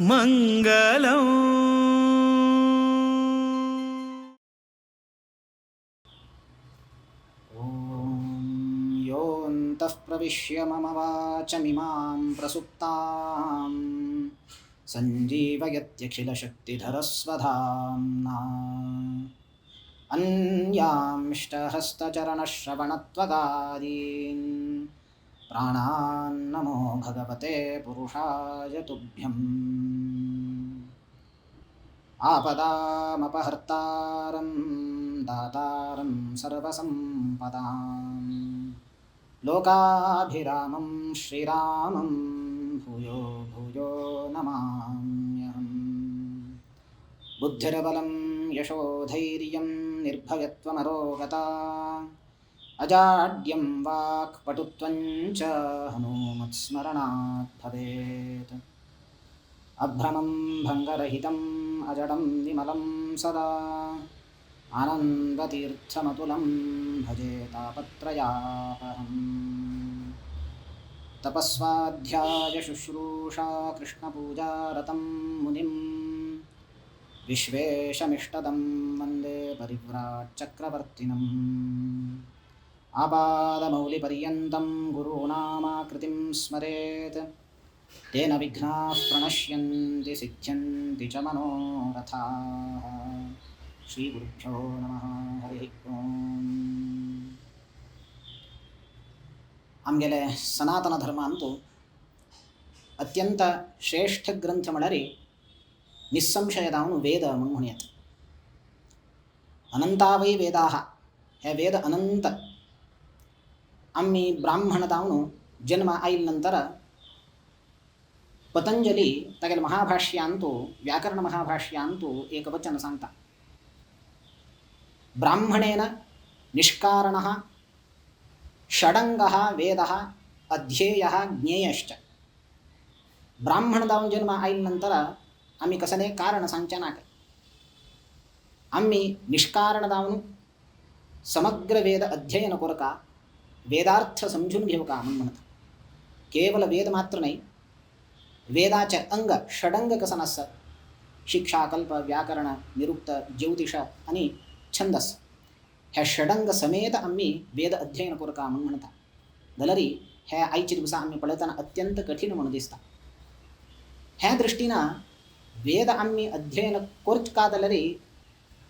मंगलम. ॐ योऽन्तः प्रविश्य मम वाचमिमां प्रसुप्तां सञ्जीवयत्यखिलशक्तिधरस्वधाम्ना. अन्यांश्च हस्तचरणश्रवणत्वगादीन् प्राणान् नमो भगवते पुरुषाय तुभ्यम्. आपदामपहर्तारं दातारं सर्वसम्पदां लोकाभिरामं श्रीरामं भूयो भूयो नमाम्यहम्. बुद्धिर्बलं यशोधैर्यं निर्भयत्वमरोगता अजाड्यं वाक्पटुत्वं च हनुमत्स्मरणात् भवेत्. अभ्रमं भङ्गरहितम् अजडं विमलं सदा आनन्दतीर्थमतुलं भजे तापत्रयापहम्. तपस्वाध्याय शुश्रूषा कृष्णपूजारतं मुनिं विश्वेशमिष्टदं वन्दे परिव्राट्चक्रवर्तिनम्. आपादमौलिपर्यन्तं गुरूणामाकृतिं स्मरेत् तेन विघ्नाः प्रणश्यन्ति सिद्ध्यन्ति च मनोरथाः. श्रीगुरुभ्यो नमः. हरिः ओम्. आमगेले सनातन धर्मांतु अत्यंत श्रेष्ठ ग्रंथ म्हळ्यार निस्संशयदावनु वेद म्हूण म्हणूं येता. अनंता वै वेदाः, हे वेद अनंत. आमी ब्राह्मण जावन जन्म आयिल्ले नंतर पतंजली तागेले महाभाष्यांतु व्याकरण महाभाष्यांतु एक वचन सांगता, ब्राह्मणेन निष्कारणः षडंगः वेदः अध्येयः ज्ञेयश्च. ब्राह्मण जावन जन्म आयिल्ले नंतर आमी कसलें कारण सांगचें नाका. आमी निष्कारण जावन समग्र वेद अध्ययन करका, वेदार्थ समजून घेवका म्हूण म्हणटा. केवल वेद मात्र न्हय, वेदाचे अंग षडंग कसन आसत, शिक्षा, कल्प, व्याकरण, निरुक्त, ज्योतिष आनी छंदस, ह्या षडंग समेत आमी वेद अध्ययन करका म्हूण म्हणटा. जाल्यार हे आयचे दिवसा आमी पळयतना अत्यंत कठीण म्हूण दिसता. ह्या दृश्टीन वेद आमी अध्ययन करका जाल्यार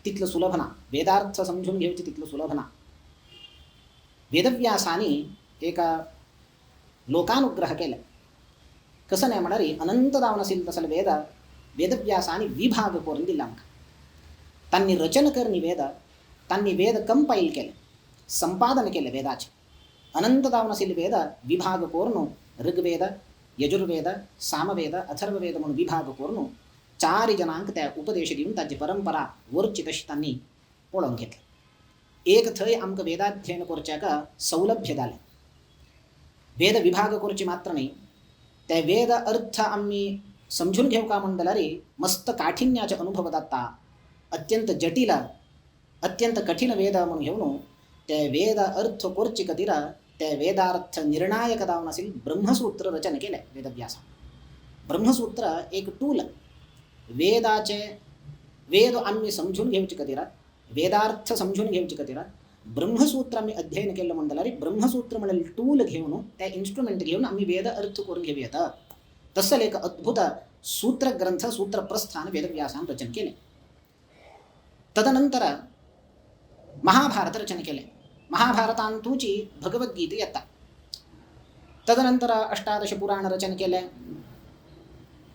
तितलो सुलभ ना, वेदार्थ समजून घेवचे तितलो सुलभ ना. वेदव्यासांनी एक लोकानुग्रह केले. कसं न्हय म्हळ्यार अनंत जावन आशिल्लो तसलो वेद वेदव्यासांनी विभाग करून दिला आमकां. तांणी रचन करणी वेद, तांणी वेद कंपायल केले, संपादन केलें वेदाचें. अनंत जावन आशिल्ले वेद विभाग करून ऋग्वेद, यजुर्वेद, सामवेद, अथर्ववेद म्हणून विभाग करून चार जणांक त्या उपदेश दिवन ताची परंपरा वरची तशी तांणी पळोवन घेतली. एक थंय आमकां वेदाध्ययन करच्याक सौलभ्य जालें. वेद विभाग करचे मात्र न्हय, ते वेद अर्थ आमी समजून घेवका म्हूण जाल्यार मस्त काठिन्याचे अनुभव जाता. अत्यंत जटिल, अत्यंत कठीण वेद म्हूण घेवन ते वेद अर्थ करचे खातीर ते वेदार्थ निर्णायक जावन आशिल्लें ब्रह्मसूत्र रचन केलें वेदव्यासान. ब्रह्मसूत्र एक टूल, वेदाचे वेद आमी समजून घेवचे खातीर, वेदार्थ समजून घेवचे खातीर ब्रह्मसूत्र आमी अध्ययन केलें म्हूण जाल्यार ब्रह्मसूत्र म्हणल्यार टूल घेवन, ते इन्स्ट्रुमेंट घेवन आमी वेद अर्थ करून घेवं येता. तसलें एक अद्भुत सूत्रग्रंथ, सूत्रप्रस्थान वेदव्यासान रचन केलें. तदनंतर महाभारत रचन केलें. महाभारतांतूची भगवद्गीता येता. तदनंतर अष्टादश पुराण रचन केलें.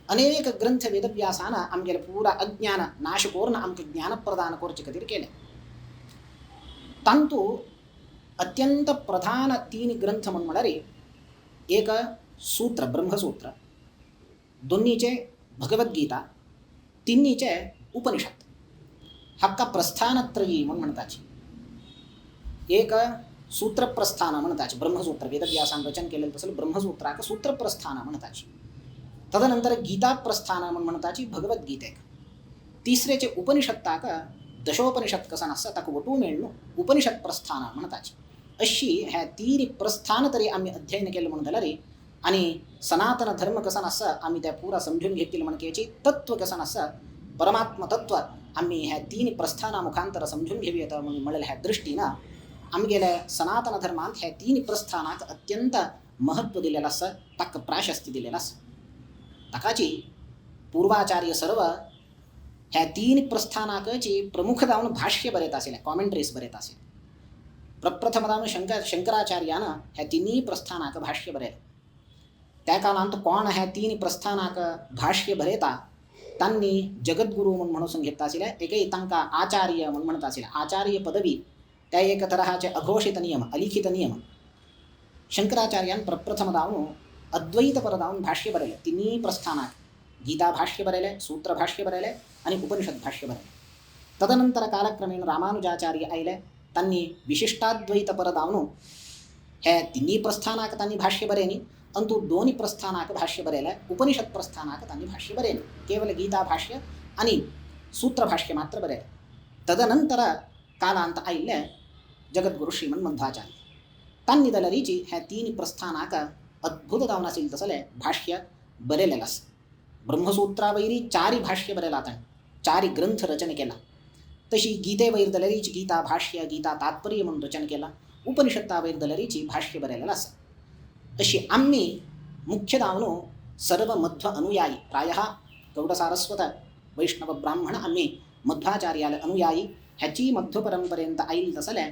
अनेक ग्रंथ वेदव्यासान आमगेले पूरा अज्ञान नाश करून आमकां ज्ञान प्रदान करचे खातीर केलें. तांतू अत्यंत प्रधान तीन ग्रंथ म्हूण म्हळ्यार एक सूत्र ब्रह्मसूत्र, दोन्हीचे भगवद्गीता, तिन्हीचे उपनिषद. हाका प्रस्थानत्रयी म्हूण म्हणटाची. एक सूत्रप्रस्थान म्हणटाचे, ब्रह्मसूत्र वेदव्यासान रचन केलेलें तसलें ब्रह्मसूत्राक सूत्रप्रस्थान म्हणटाची. तदनंतर गीता प्रस्थान म्हूण म्हणटाची भगवद्गीतेक. तिसरेचे उपनिषत्ताक दशोपनिषत् कसन आसा ताका वटू मेळ्ळू उपनिषत् प्रस्थान म्हणटाची. अशी ह्या तीन प्रस्थान तरी आमी अध्ययन केलें म्हूण जाल्यार आनी सनातन धर्म कसन आसा आमी ते पुरा समजून घेतले म्हणकेची तत्व कसन आसा परमात्म तत्व आमी ह्या तीन प्रस्थाना मुखांतर समजून घेवया म्हणून म्हणलें ह्या दृश्टीन आमगेले सनातन धर्मांत ह्या तीन प्रस्थानाक अत्यंत महत्व दिलेलें आसा, ताका प्राशस्ती दिलेलें आसा. ताकाची पूर्वाचार्य सर्व ह्या तीन प्रस्थानाकची प्रमुख जावन भाष्य बरयता आशिल्लें, कॉमेंट्रीज बरयता आशिल्लें. प्रप्रथम जावन शंकराचार्यान ह्या तिनूय प्रस्थानाक भाष्य बरयलें. त्या काळांत कोण ह्या तीन प्रस्थानाक भाष्य बरयता तांणी जगद्गुरू म्हूण म्हणून घेता आशिल्लें, एकय तांकां आचार्य म्हूण म्हणटा आशिल्लें. आचार्य पदवी त्या एक तराचे अघोषित नियम, अलिखित नियम. शंकराचार्यान प्रप्रथम जावन अद्वैत पर जावन भाष्य बरयलें तिनूय प्रस्थानाक. गीता भाष्य बरयलें, सूत्र भाष्य बरयलें आनी उपनिषद भाष्य बरयलें. तदनंतर कालक्रमेण रामानुजाचार्य आयले, तांणी विशिष्टाद्वैत पर जावन हे तिनूय प्रस्थानाक तांणी भाष्य बरयली, अंतू दोनूय प्रस्थानाक भाष्य बरयलें, उपनिषद प्रस्थानाक तांणी भाष्य बरयलें, केवल गीता भाष्य आनी सूत्र भाष्य मात्र बरयलें. तदनंतर कालांत आयिल्ले जगद्गुरू श्रीमन मध्वाचार्य तांणी जाल्यारीची ह्या तीन प्रस्थानाक अद्भुत जावन आशिल्लें तसलें भाष्य बरयलेलें आसा. ब्रह्मसूत्रा वयरी चारी भाष्य बरयला ताणें, चारी ग्रंथ रचन केला. तशी गीते वयर जाल्यारीची गीता भाष्य, गीता तात्पर्य म्हणून रचन केला, उपनिषत्ता वयर जाल्यारीची भाष्य बरयलेलें आसा. अशी आमी मुख्य जावन सर्व मध्व अनुयायी, प्रायः गौडसारस्वत वैष्णव ब्राह्मण आमी मध्वाचार्याले अनुयायी ह्याची मध्व परंपरेंत आयिल्लें तसलें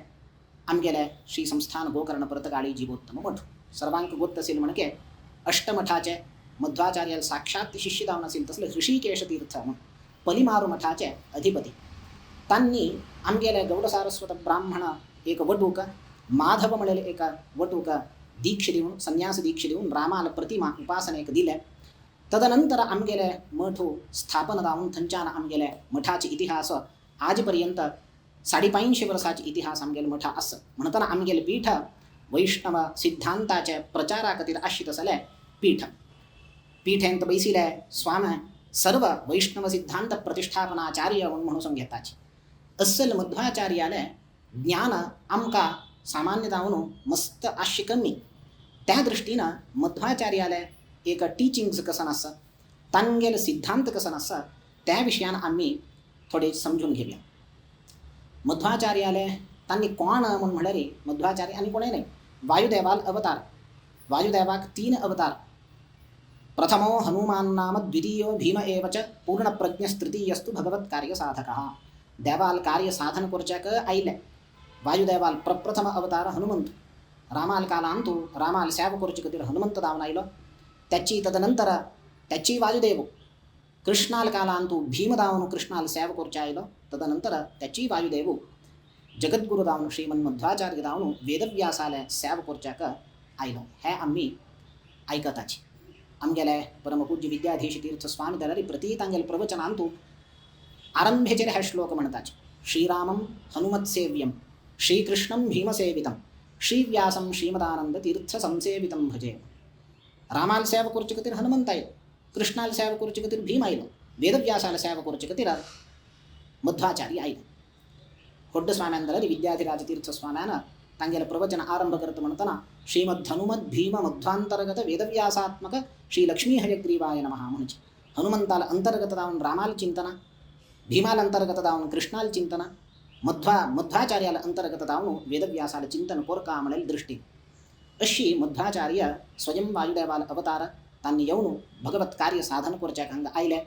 आमगेले श्री संस्थान गोकर्ण पर्तगाळी जीवोत्तम मठ सर्वांक गोत असेल म्हणके अष्टमठाचे मध्वाचार्याला साक्षात शिष्य जावन असेल तसले ऋषिकेश तीर्थ म्हणून पलिमारू मठाचे अधिपती तांणी आमगेले गौडसारस्वत ब्राह्मण एक वटूक माधव म्हणलेले एका वटूक दीक्ष दिवन, संन्यास दीक्ष दिवन रामाला प्रतिमा उपासनेक दिले. तदनंतर आमगेले मठ स्थापन जावन थंयच्यान आमगेले मठाचे इतिहास आजपर्यंत 550 वर्साचे इतिहास आमगेले मठा आसा. म्हणटना आमगेले पीठ वैष्णव सिद्धांताचे प्रचारा खातीर आशिल्लें तसलें पीठ. पीठेंत बैसिले स्वामी सर्व वैष्णव सिद्धांत प्रतिष्ठापनाचार्य म्हणून म्हणून घेताचे. अस्सल मध्वाचार्याले ज्ञान आमकां सामान्य जावन मस्त आसचें कमी, त्या दृश्टीन मध्वाचार्याले एक टिचिंग्स कसन आसा, तांगेले सिद्धांत कसन आसा त्या विशयान आमी थोडे समजून घेवया. मध्वाचार्याले तांणी कोण म्हूण म्हणल्यार मध्वाचार्य आनी कोणय न्हय, वायुदेवाल अवतार. वायुदेवाक 3 अवतार, प्रथमो हनुमान नाम, द्वितीयो भीम एव च, पूर्णप्रज्ञस्तृतीयस्तु भगवत् कार्यसाधकः. देवाल कार्य साधन करच्याक आयिल्ले वायुदेवाल प्रप्रथम अवतार हनुमंत. रामाल कालांतु रामाल सेवा करचे खातीर हनुमंत धांवन आयलो. त्याची तदनंतर त्याची वायुदेव कृष्णाल कालांतु भीम धांवन कृष्णाल सेवा करचे आयलो. तदनंतर त्याची वायुदेव जगद्गुरु धांवन श्रीमन मध्वाचार्य धांवन वेदव्यासाले सेवा करच्याक आयलो. हे आमी आयकताची. आमगेले परमपूज्य विद्याधीश तीर्थ स्वामी जाल्यार प्रति तांगेले प्रवचनांतु आरंभेचेर हे श्लोक म्हणताचे. श्रीरामं हनुमत्सेव्यं श्रीकृष्णं भीमसेवितं श्रीव्यासं श्रीमदानंद तीर्थ संसेवितं भजे. रामाल सेवा करचे खातीर हनुमंत आयलो, कृष्णाल सेवा करचे खातीर भीम आयलो, वेदव्यासाल सेवा करचे खातीर मध्वाचार्य आयलो. होड्ड स्वाम्यान जाल्यार विद्याधिराज तीर्थ स्वाम्यान तांगेले प्रवचन आरंभ करता म्हणटना श्रीमद हनुमत भीम मध्वांतर्गत वेदव्यासात्मक श्री लक्ष्मी हयग्रीवाय नमः म्हणचे. हनुमंताल अंतर्गत जावन रामाल चिंतना, भीमाल अंतर्गत जावन कृष्णाल चिंतना, मध्वाचार्याला अंतर्गत जावन वेदव्यासाल चिंतन कोरका म्हणेल दृष्टी. अशी मध्वाचार्य स्वयं वायुदेवाल अवतार तांणी येवन भगवत कार्य साधन करच्याक हांगा आयले.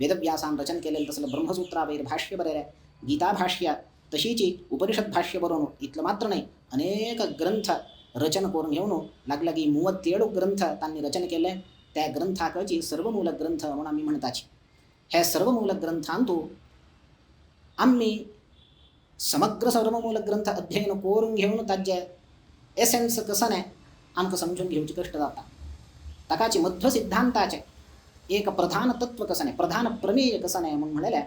वेदव्यासान रचन केलेलें तसलें ब्रह्मसूत्रा वयर भाष्य बरयलें, गीता भाष्य तशीची उपनिषद भाष्य बरोवन इतलो मात्र न्हय अनेक ग्रंथ रचन करून घेवन लागलागी 37 ग्रंथ तांणी रचन केले. त्या ग्रंथाकची सर्वमूल ग्रंथ म्हणून आमी म्हणटाची. हे सर्वमूल ग्रंथांतु आमी समग्र सर्वमूल ग्रंथ अध्ययन करून घेवन ताजे एसेन्स कसने आमकां समजून घेवचे कश्ट जाता. ताकाची मध्व सिद्धांताचे एक प्रधान तत्व कसने, प्रधान प्रमेय कसने म्हणून म्हणलेलें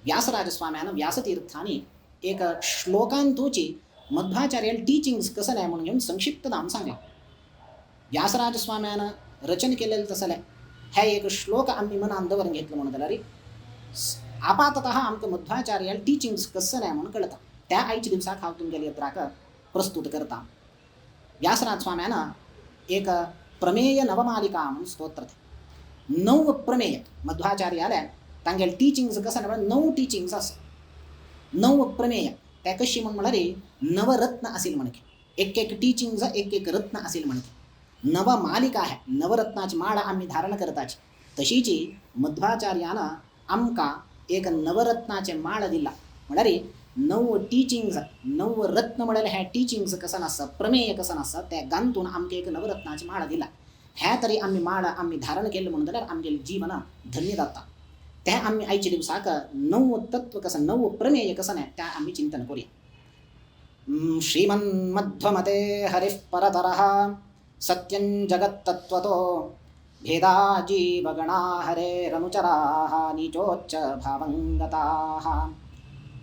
व्यासराज स्वाम्यान व्यासतीर्थांनी एक श्लोकांतूची मध्वाचार्य टिचिंग्स कसने म्हणून घेवन संक्षिप्त नाम सांगलें. व्यासराज स्वाम्यान रचन केलेलें तसलें हे एक श्लोक आमी मनान दवरून घेतलो म्हणून जाल्यार आपाततः आमकां मध्वाचार्य टिचिंग्स कसने म्हणून कळटा. त्या आयच्या दिवसाक हांव तुमगेले यत्राक प्रस्तुत करता. व्यासराज स्वाम्यान एक प्रमेय नवमालिका म्हणून स्तोत्र तें. नव प्रमेय मध्वाचार्याले तांगेले टिचिंग्स कसं म्हळ्यार 9 टिचिंग्स आसा. 9 प्रमेय त्या कशी म्हण म्हळ्यार नवरत्न असेल म्हणके, एक एक टिचिंग्स एक एक रत्न असेल म्हणके. नवमालिका आहे, नवरत्नाची माळा आम्ही धारण करताची. तशीची मध्वाचार्यान आमकां एक नवरत्नाचे माळ दिला म्हळ्यार 9 टिचिंग्स. 9 रत्न म्हळ्यार हे टिचिंग्स कसं आसा, प्रमेय कसं आसा, त्या गांतून आमकां एक नवरत्नाची माळ दिला. ह्या तरी आमी माळ आमी धारण केले म्हणून जाल्यार आमगेलें जीवन धन्य जाता. ते आमी आयच्या दिवसाक 9 तत्व कसं, 9 प्रमेय कसं न्हय त्या आमी चिंतन करूया. श्रीमन्मध्वमते हरिः परतरः सत्यं जगत्तत्त्वतो भेदा जीवगणा हरेरनुचराः नीचोच्च भावंगताः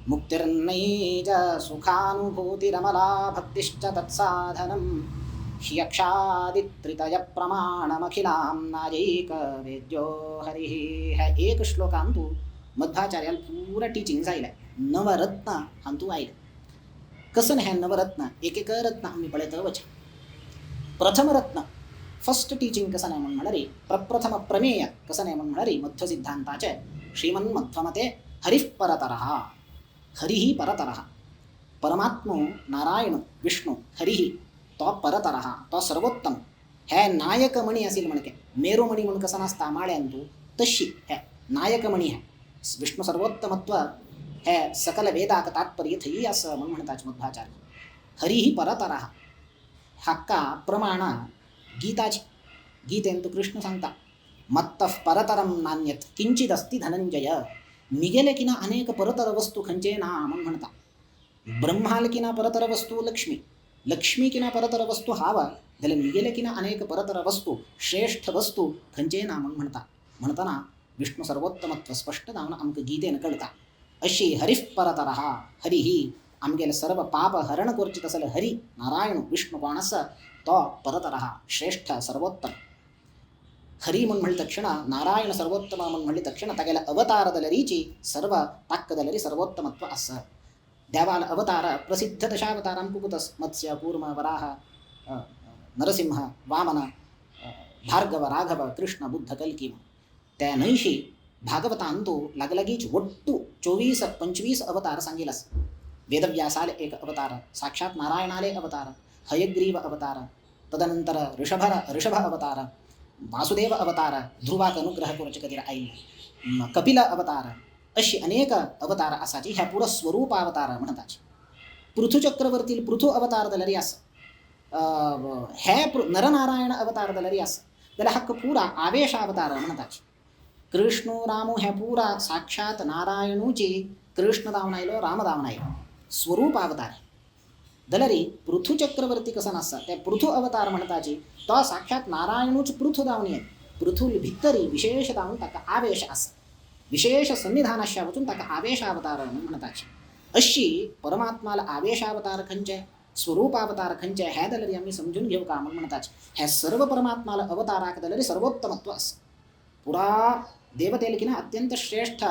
मुक्तिर्नैज सुखानुभूतिरमला भक्तिश्च तत्साधनं ह्यक्षादित्रितय प्रमाणमखिलां नायैक वेद्यो हरिः. ह्या एक श्लोकांतू मध्वाचार्याला पुरा टिचिंग आयलें. नवरत्न हांतू आयलें. कसं ह्या नवरत्न एक एक रत्न आमी पळयत वचया. प्रथम रत्न फर्स्ट टिचिंग कसं न्हय म्हण म्हळ्यार प्रप्रथम प्रमेय कसं न्हय म्हण म्हळ्यार मध्वसिद्धांताचे श्रीमन्मध्वमते हरिः परतरः. हरिः परतरः, परमात्मो नारायण विष्णु हरिः तो परतरः, तो सर्वोत्तम. हे नायकमणी असेल म्हणके, मेरुमणी म्हणून कसं नासता माळ्यांतू तशी हे नायकमणी है विष्णु सर्वोत्तमत्व हे सकल वेदाक तात्पर्य थंय आसा म्हणून म्हणटात मध्वाचार्य. हरिः परतरः हाका प्रमाण गीताची. गीतेन तो कृष्ण सांगता मत्तः परतरं नान्यत् किंचिदस्ति धनंजय. मिगेले किना अनेक परतर वस्तू खंयचे ना म्हणून म्हणता. ब्रह्माल किना परतर वस्तू लक्ष्मी, लक्ष्मी किना परतर वस्तू हावा, जाल्यार मिगेले किना अनेक परतर वस्तू श्रेष्ठ वस्तू खंयचे ना म्हणून म्हणता. म्हणतना विष्णु सर्वोत्तमत्व स्पश्ट जावन आमकां गीतेन कळटा. अशी हरिः परतरः, हरिः आमगेले सर्व पाप हरण करचे तसले हरि नारायण विष्णु कोण आसा तो परतरः श्रेष्ठ सर्वोत्तम. हरी म्हूण म्हणले तक्षण नारायण सर्वोत्तम म्हूण म्हणले तक्षण तागेले अवतार जाल्यारीची सर्व ताक्क जाल्यारी सर्वोत्तमत्व आसा. देवाल अवतार प्रसिद्ध दशावतार आमकां कुतस मत्स्य कूर्म वराह नरसिंह वामन भार्गव राघव कृष्ण बुद्ध कल्की. त्या न्हयशी भागवतांतू लागलागीच ಒಟ್ಟು 24-25 अवतार सांगिल आसा. वेदव्यासाले एक अवतार, साक्षात नारायणाले अवतार, हयग्रीव अवतार, तदनंतर ऋषभ अवतार, वासुदेव अवतार, ध्रुवाक अनुग्रह करचे खातीर आयिल्ले कपिल अवतार, अशी अनेक अवतार आसाची. ह्या पुरो स्वरूप अवतार म्हणटाची. पृथु चक्रवर्ती पृथु अवतार जाल्यार आसा, हे नरनारायण अवतार जाल्यार आसा, जाल्यार हाका पुरा आवेश अवतार म्हणटाची. कृष्ण रामू हे पुरा साक्षात नारायणूची कृष्ण जावन आयलो, राम जावन आयलो, स्वरूप अवतार. जाल्यार पृथु चक्रवर्ती कसो आसा ते पृथु अवतार म्हणटाची तो साक्षात नारायणूच पृथु जावन येत. पृथु भितरी विशेष जावन ताका आवेश आसा, विशेष सन्निधानाश्या वचून ताका आवेशावतार म्हणून म्हणटाची. अशी परमात्माला आवेशावतार खंयचे, स्वरूपावतार खंयचे हे जाल्यार आमी समजून घेवका म्हणून म्हणटाचे. हे सर्व परमात्माला अवताराक जाल्यार सर्वोत्तमत्व आसा. पुरा देवतेलकिना अत्यंत श्रेष्ठ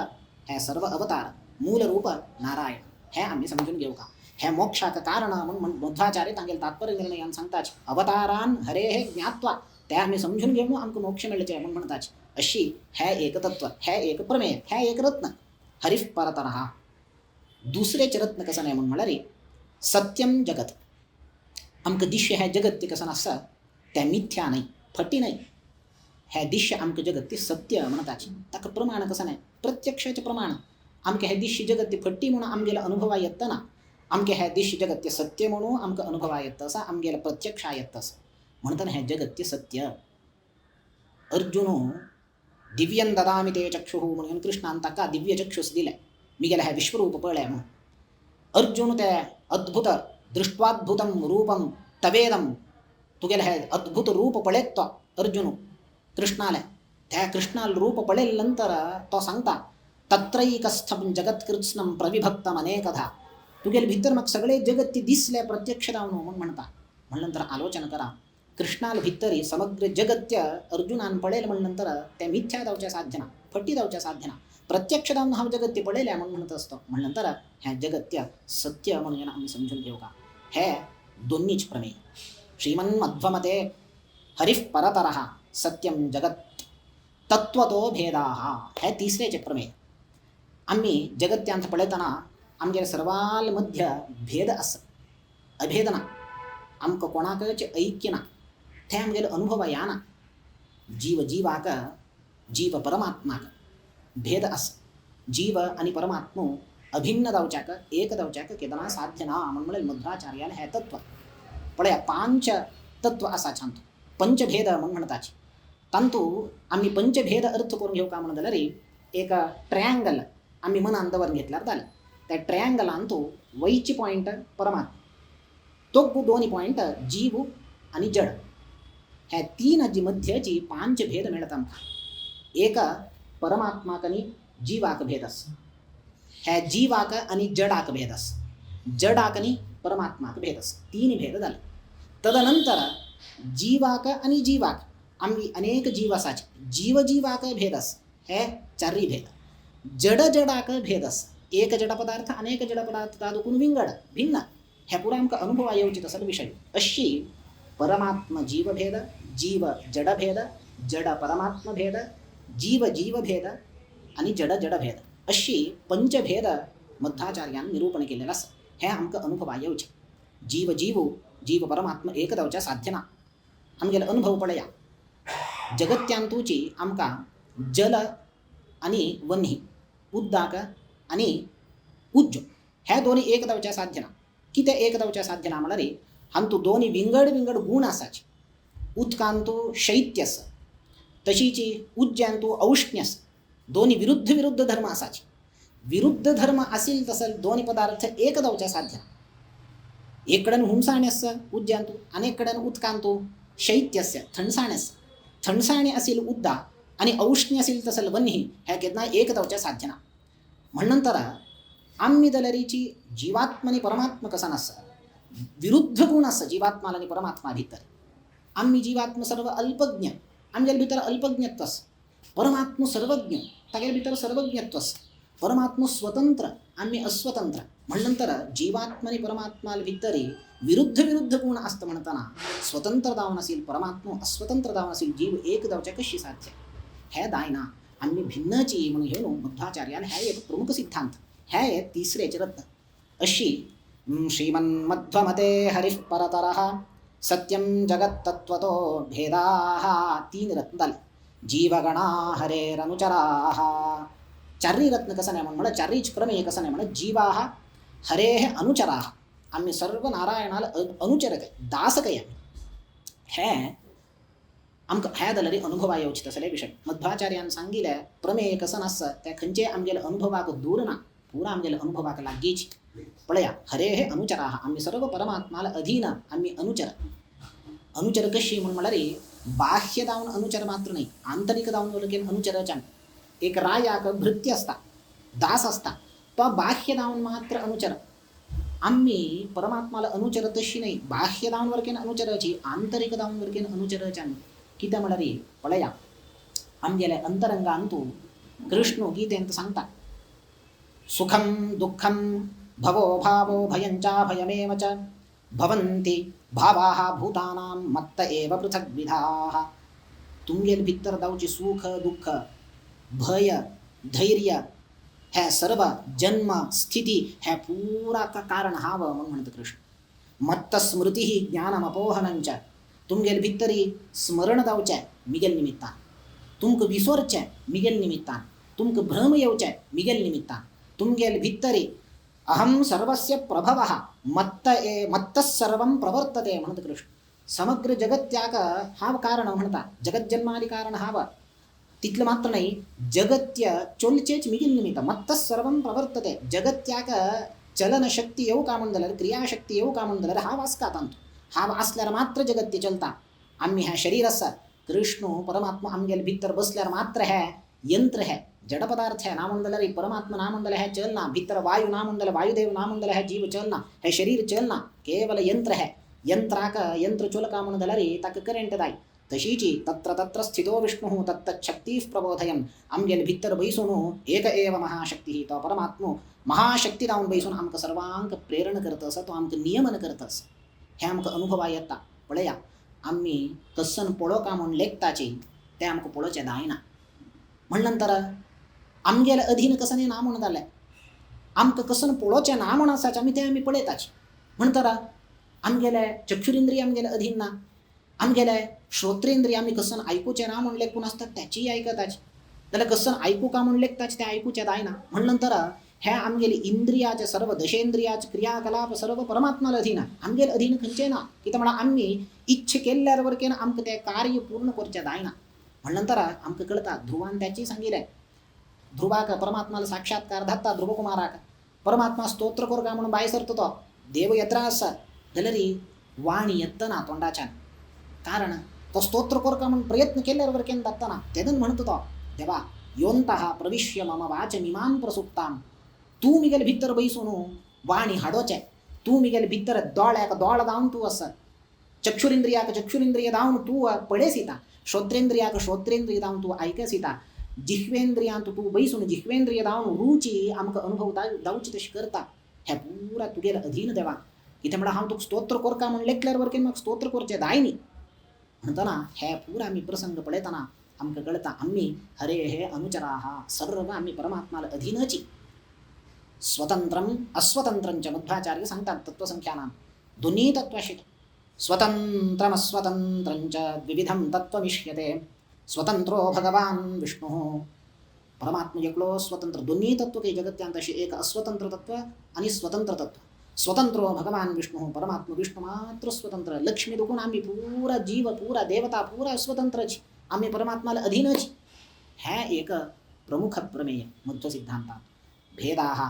हे सर्व अवतार मूल रूप नारायण हे आमी समजून घेवका. हे मोक्षाक कारण म्हणून मध्वाचार्य तांगेले तात्पर्य निर्णयान सांगताच अवतारान हरे हे ज्ञात्वा ते आमी समजून घेवन आमकां मोक्ष मेळचे म्हणून म्हणटाच. अशी हे एक तत्व, हे एक प्रमेय, हे एक रत्न हरिः परतरः. दुसरेच रत्न कसं न्हय म्हूण म्हळ्यार सत्यम जगत. आमकां दिश्य हें जगत तें कसं आसा तें मिथ्या न्हय, फटी न्हय. हें दिश्य आमकां जगत तें सत्य म्हणटाच. ताका प्रमाण कसं न्हय, प्रत्यक्षाचें प्रमाण. आमकां हें दिश्य जगत तें फटी म्हणून आमगेल्या अनुभवा येतना ना, आमकां हें दिश्य जगत तें सत्य म्हणून आमकां अनुभवा येता आसा, आमगेल्या प्रत्यक्षा येता आसा. म्हणटना हें जगत तें सत्य. अर्जुनो दिव्यं ददामि ते चक्षुः म्हणून कृष्णान ताका दिव्य चक्षुस दिले, मिगेले हें विश्वरूप पळय म्हणून. अर्जुन ते अद्भुत दृष्ट्वाद्भुतं रूपं तवेदं, तुगेले हें अद्भुत रूप पळयत तो अर्जुन कृष्णाले. त्या कृष्णाल रूप पळयले नंतर तो सांगता तत्रैकस्थं जगत्कृत्स्नं प्रविभक्तम अनेकधा. तुगेले भितर म्हाका सगळे जगत ती दिसले प्रत्यक्ष जावन म्हणून म्हणटा. म्हणले नंतर आलोचना करा, कृष्णाल भितरी समग्र जगत्य अर्जुनान पळयलें म्हण नंतर तें मिथ्या जावचें साध्य ना, फटी जावचें साध्य ना. प्रत्यक्ष जावन हांव जगत्य पळयलें म्हूण म्हणत आसता. म्हण नंतर हें जगत्य सत्य म्हणून आमी समजून घेवका. हे दोन्हीच प्रमेय. श्रीमन्मध्वमते हरिः परतरः सत्यं जगत् तत्वतो भेदाः. हे तिसरेचे प्रमेय. आमी जगत्यांत पळयतना आमगे सर्वाल मध्य भेद आसा, अभेद ना, आमकां कोणाकच ऐक्य ना, ते आमगेले अनुभव ना. जीव जीवाक जीव परमात्माक भेद आसा. जीव आनी परमात्मो अभिन्न जावच्याक एक जावच्याक केन्ना साध्य ना म्हण म्हणलें मध्वाचार्यान हें तत्व. पळया पांच तत्व आसा तांतू पंचभेद म्हण म्हणटाची. तांतू आमी पंचभेद अर्थ करून घेवका म्हण जाल्यार एक ट्रयांगल आमी मनान दवरून घेतल्यार जालें. त्या ट्रयांगलान तूं वयची पॉयंट परमात्मा, तोगू दोन पॉयंट जीव आनी जड, ह्या तीन हाजी मध्यची पांच भेद मेळटा आमकां. एक परमात्माक आनी जिवाक भेद आसा, ह्या जिवाक आनी जडाक भेद आसा, जडाक आनी परमात्माक भेद आसा, तीन भेद जाले. तदनंतर जीवाक आनी जीवाक आमी अनेक जीव आसाचे, जीव जीवाक भेद आसा, हे चारय भेद. जड जडाक भेद आसा, एक जड पदार्थ अनेक जड पदार्थ तातूंत विंगड भिन्न, हे पुरा आमकां अनुभवा येवचे तसलो विशय. अशी परमात्म जीवभेद, जीव जडभेद, जड परमात्म भेद, जीव जीवभेद आनी जड जडभेद, अशी पंचभेद मध्वाचार्यान निरूपण केलेलें आसा. हें आमकां अनुभवा येवचें. जीव जीव जीव परमात्म एक जावच्या साध्य ना. आमगेलो अनुभव पळया, जगत्यांतूची आमकां जल आनी वन्ही, उद्दाक आनी उज्जो हे दोनी एक जावच्या साध्य ना. कितें एक जावच्या साध्य ना म्हळ्यार हांतू दोनी विंगड विंगड गूण आसाचे. उदकांतू शैत्य आसा, तशीची उज्यांतू औष्ण्य आसा. दोनी विरुद्ध विरुद्ध धर्म आसाचे. विरुद्ध धर्म आसील तसल दोनी पदार्थ एक जावच्या साध्य ना. एक कडेन हुमसाणी आसा उज्यांतू आनी एक कडेन उदकांतू शैत्य आसा, थंडसाण आसा. थंडसाणी आसील उद्दा आनी औष्ण्य आसील तसल वन्ही, हे केन्ना एक जावच्या साध्य ना. म्हण नंतर आमी जाल्यारीची जिवात्मा आनी परमात्मा कसा आसा, विरुद्ध गुण आसा जिवात्मा आनी परमात्मा भितर. आमी जिवात्मा सर्व अल्पज्ञ, आमगेले भितर अल्पज्ञत्व आसा. परमात्मा सर्वज्ञ, तागेले भितर सर्वज्ञत्व आसा. परमात्मा स्वतंत्र, आमी अस्वतंत्र. म्हण नंतर जीवात्मा आनी परमात्मा भितर विरुद्ध विरुद्ध गुण आसता म्हणटना स्वतंत्र जावन आसील परमात्मा, अस्वतंत्र जावन आसील जीव एक जावच्या कशी साध्य हे जायना. आमी भिन्नची म्हणून घेवन मध्वाचार्यान हे एक प्रमुख सिद्धांत, हे तिसरेचे रत्न. अशी श्रीमन्मध्वमते हरिः परतरः सत्यं जगत्तत्त्वतो भेदाः, तीन रत्न जाले. जीवगणा हरेरनुचराः, चारय रत्न कसं नाही म्हण चारच प्रमेय कसं नाही म्हण जीवाः हरेः अनुचराः, आमी सर्व नारायणाल अनुचरक दासकय आमी. हे आमकां हे जाल्यार अनुभवा येवचे तसले विशय. मध्वाचार्यान सांगिल्लें प्रमेय कसं आसा तें खंयचेय आमगेले अनुभवाक दूर ना, पुरा आमगेले अनुभवाक लागींच. पळया हरेः अनुचराः, आमी सर्व परमात्माला अधीन, आमी अनुचर. अनुचर कशी म्हण म्हळ्यार बाह्य जावन अनुचर मात्र न्हय, आंतरीक जावन अनुचरच आमी. एक रायाक भृत्य आसता, दास आसता, तो बाह्य जावन मात्र अनुचर. आमी परमात्माला अनुचर तशी न्हय, बाह्य जावन वरकेन अनुचराची, आंतरीक जावन वरकेन अनुचराची आमी. कितें म्हळ्यार पळया आमगेले अंतरंगांतू कृष्ण गीतेंत सांगता, सुखं दुःखं भवो भावो भयंचा भयमेव च भवन्ति भावाः भूतानां मत्त एव पृथग्विधाः. तुमगेले भितर जावची सुख दुःख भय धैर्य हे सर्व जन्म स्थिती हे पुरा कारण हाव म्हणून म्हणता कृष्ण. मत्त स्मृती ज्ञानमपोहनंच, तुमगेले भितरी स्मरण जावचें मिगेल निमित्तान, तुमकां विसरचें मिगेल निमित्तान, तुमकां भ्रम येवचें मिगेल निमित्तान, तुमगेले भितरी अहं सर्वस्य प्रभवः मत्त ए मत्तः सर्वं प्रवर्तते म्हणत कृष्ण. समग्र जगत्याक हांव कारण म्हणता, जगज्जन्मादि कारण हांव, तितलें मात्र न्हय जगत्य चोलचेच मिगेल निमित्त. मत्तः सर्वं प्रवर्तते, जगत्याक चलनशक्ती येवं का म्हण जाल्यार क्रियाशक्ती येवं का म्हण जाल्यार हांव आसता तातूंत, हांव आसल्यार मात्र जगत्य चलता. आमी हें शरीर आसा, कृष्ण परमात्मा आमगेले भितर बसल्यार मात्र हें यंत्र है, जड पदार्थ है ना म्हण जाल्यार परमात्मा ना म्हण जाल्यार हें चलना, भितर वायु ना म्हण जाल्यार वायुदेव ना म्हण जाल्यार हें जीव चलना, हें शरीर चलना, केवल यंत्र है. यंत्राक यंत्र चोलका म्हण जाल्यार ताका करंट जाय. तशीची तत्र तत्र स्थितो विष्णुः तत्तच्छक्तीः प्रबोधयन्, आमगेले भितर बैसून एक एव महाशक्तिः, तो परमात्मो महाशक्ती जावन बैसून आमकां सर्वांक प्रेरण करता आसा, तो आमकां नियमन करता आसा. हें आमकां अनुभवा येता. पळया आमी कसन पळोवका म्हूण लेखताची तें आमकां पळोवचें जायना. म्हण नंतर आमगेले अधीन कसने ना म्हूण जालें, आमकां कसन पळोवचें ना म्हूण आसाच आमी तें आमी पळयताची. म्हणटर आमगेले चक्षुरेंद्रिय आमगेले अधीन ना, आमगेले श्रोत्रेंद्रिय आमी कसन आयकुचें ना म्हूण लेखून आसता त्याचीय आयकताची, जाल्यार कसन आयकुका म्हूण लेखताच तें आयकुचें जायना. म्हण नंतर हे आमगेले इंद्रियाचे सर्व दशेंद्रियाचे क्रियाकलाप सर्व परमात्माला अधीन, आमगेले अधीन खंयचें ना. कित्याक म्हळ्यार आमी इच्छा केल्ल्यार वरकेन आमकां तें कार्य पूर्ण करचें जायना. म्हण नंतर आमकां कळटा ध्रुवान त्याची सांगिल्लें, ध्रुवाक परमात्माला साक्षात्कार धाडटा ध्रुवकुमाराक, परमात्मा स्तोत्र करका म्हणून भायर सरता तो देव येत्रा आसा जाल्यार वाणी येतना तोंडाच्यान, कारण तो स्तोत्र करका म्हणून प्रयत्न केल्यार वरकेन धाडटना तेदन म्हणटा तो देवा योंतः प्रविश्य मम वाचमिमां प्रसुप्तां, तूं मिगेले भितर बैसून वाणी हाडोचें, तूं मिगेले भितर दोळ्याक दोळ दावन तूं आसा, चक्षुरेंद्रियाक चक्षुरेंद्रिय दावन तूं पळयसिता, श्रोत्रेंद्रियाक श्रोत्रेंद्रिय दावन तूं आयकसिता, जिह्वेंद्रियांत तूं बैसून जिह्वेंद्रिय दावन रुची आमकां अनुभव दावची तशी करता, हें पुरा तुगेले अधीन देवा. कितें म्हळ्यार हांव तुका स्तोत्र करका म्हूण लेखल्यार वरकेन म्हाका स्तोत्र करचें जाय न्ही. म्हणटना हे पुरा आमी प्रसंग पळयतना आमकां कळटा आमी हरे हे अनुचराः सर्व आमी परमात्माला अधीनची. स्वतंत्रम अस्वतंत्रंच मध्वाचार्य सांगतात तत्वसंख्यानां दोन्ही तत्वाशी, स्वतंत्रम अस्वतंत्रंच द्विविधं तत्वमिष्यते, स्वतंत्रो भगवान विष्णु. परमात्मा एकलो स्वतंत्र, दोन्ही तत्व काही जगत्यांत अशी एक अस्वतंत्र तत्व आणि स्वतंत्र तत्व. स्वतंत्रो भगवान विष्णु, परमात्मा विष्णु मात्र स्वतंत्र. लक्ष्मी दुखून आम्ही पुरा जीव पुरा देवता पुरा स्वतंत्रच, आम्ही परमात्माला अधीनच. हे एक प्रमुख प्रमेय मध्व सिद्धांतात. भेदाः